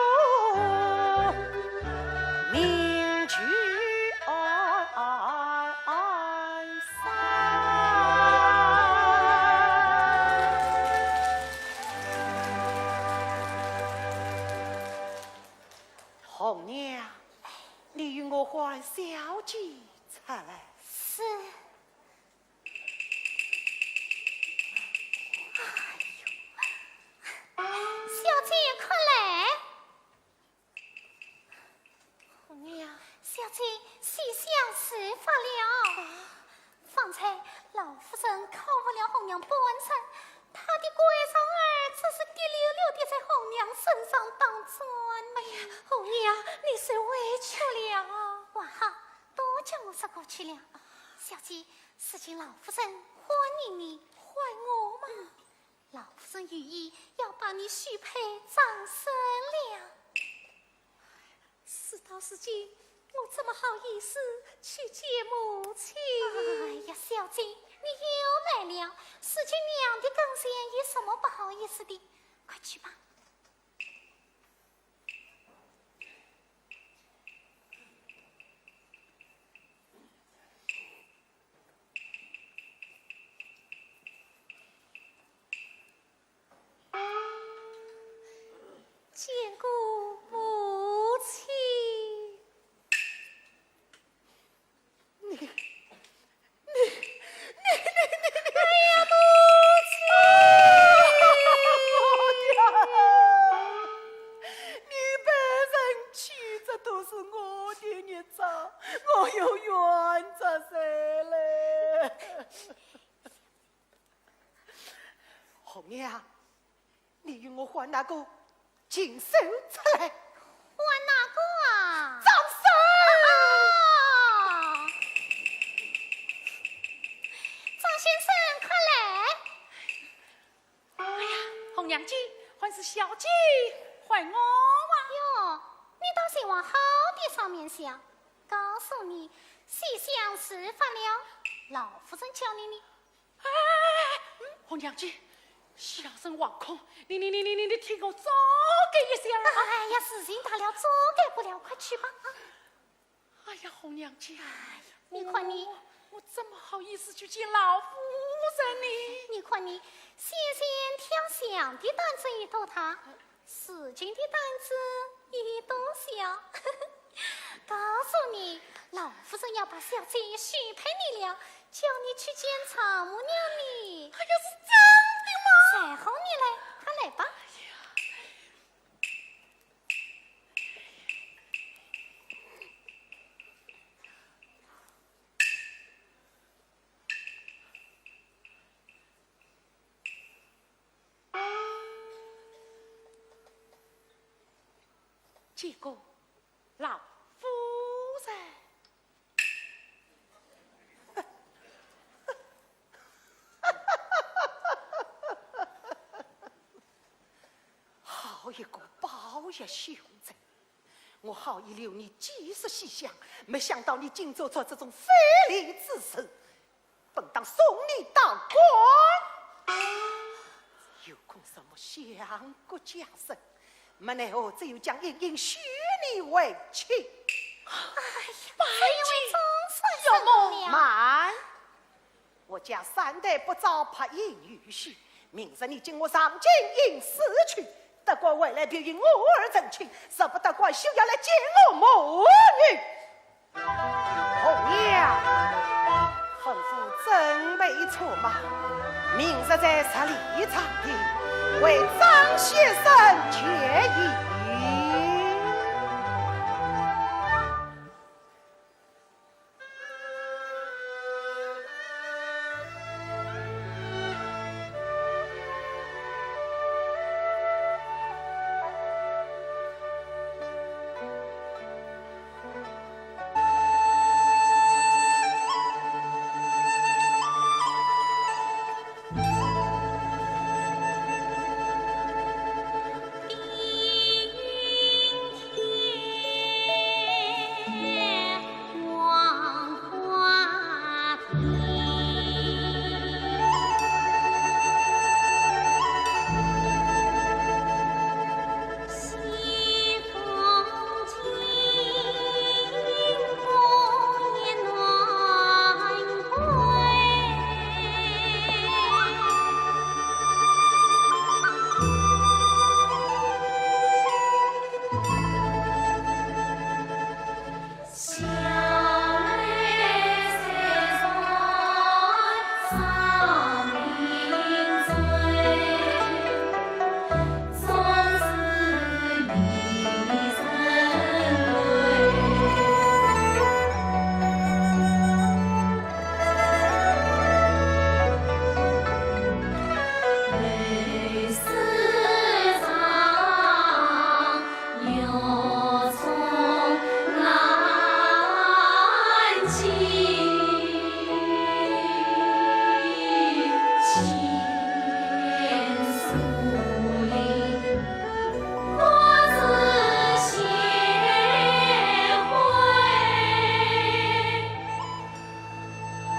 名去安 红娘，你与我唤小姐出来。是。哎呦，小姐，快来！ 红娘。小姐，喜相思发了。啊。方才老夫人拷问了红娘半日，她的闺状儿只是滴溜溜地在红娘身上打转。哎呀，红娘，你受委屈了。还好，都叫我说过去了。小姐，如今老夫人欢迎你。欢我吗？嗯。 老夫人有意要把你许配张生了。事到如今，我怎么好意思去见母亲？哎呀，小姐，你又来了。如今娘的跟前有什么不好意思的？快去吧。 见过母亲。你，你，你，你，你，哎呀，母亲！你被人欺，这都是我的孽障，我有冤责谁嘞？ 红娘，你与我唤那个禽兽出来。唤哪个啊？张生！啊！张先生，快来！娘姐，还是小姐还我啊？哟，你倒是往好的上面想。告诉你，西厢事发了，老夫人叫你，你……哎，红娘姐，小生惶恐，你你你你你你替我遮盖一下啊！哎呀，事情大了，遮盖不了，快去吧啊！ 哎呀，红娘姐，哎呀，你看你，我，我怎么好意思去见老夫人呢？你看你，先前挑相的担子一头大，事情的担子一头小。告诉你，老夫人要把小姐许配你了，叫你去见丈母娘呢。哎呀，是真的吗？随后你来，快来吧。 见过老夫人。 好一个宝玉秀才，我好意留你寄宿西厢，没想到你竟做出这种非礼之事，本当送你到官。有空什么相国家人，没奈何，只有将莺莺许你为妻。哎呀，白玉，这一位总算是我了。慢！ 我家三代不招白莺女婿，明日你跟我上京应试去，得官回来便与我儿成亲，若不得官，休要来见我母女。红娘，吩咐准备车马，明日在十里长亭为张先生接驾。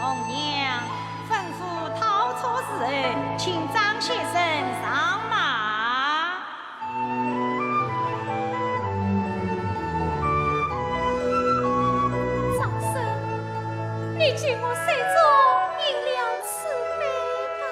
红娘吩咐套车伺候，请张先生上马。张生，你替我谢状，饮了此杯吧。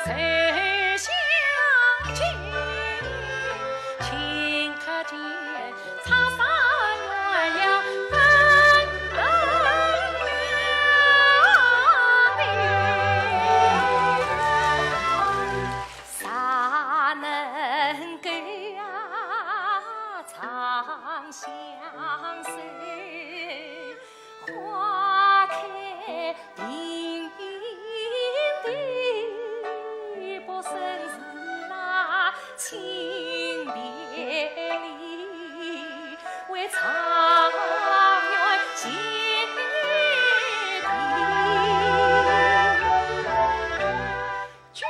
啥能够啊长相守？花开并蒂不胜事那轻别离，为长远情定。 君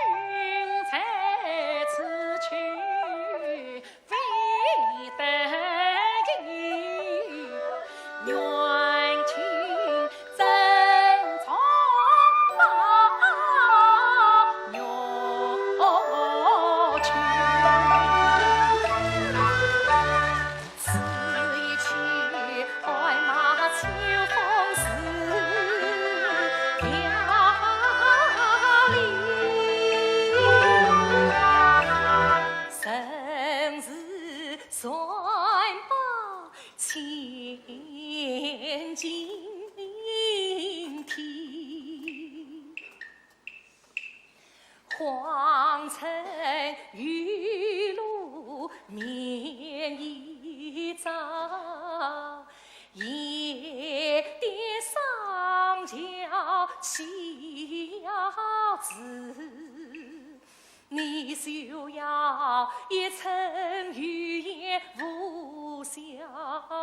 在此去，非等闲，愿君珍重保重。 此一去，鞍马秋风似飘零。人是算把千金听。 荒城雨露面已燥，夜店商桥西腰子。你休要一城语言无消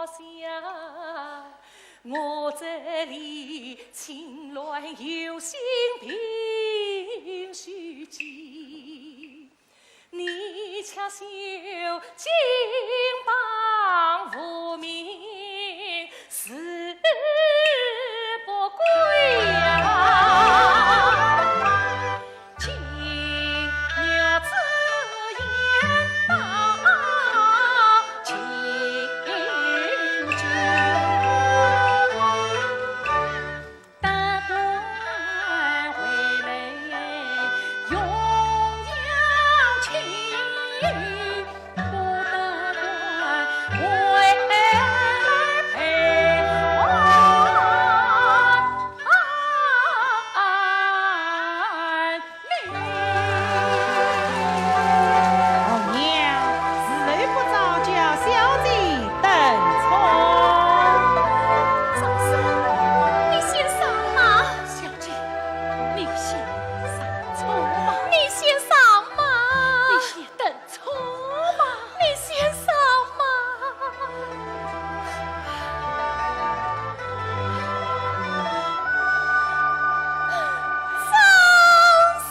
息。 我这里情乱由心凭须记，你且休惊慌无名事不归啊。 今有此言到秦君，得官为媒，荣耀亲。 不得官为配偶。红娘，如何不早叫小姐登车？张生，你先上马。小姐，你先上车吧。你先上马。你先 登车吧。你先上马。张生。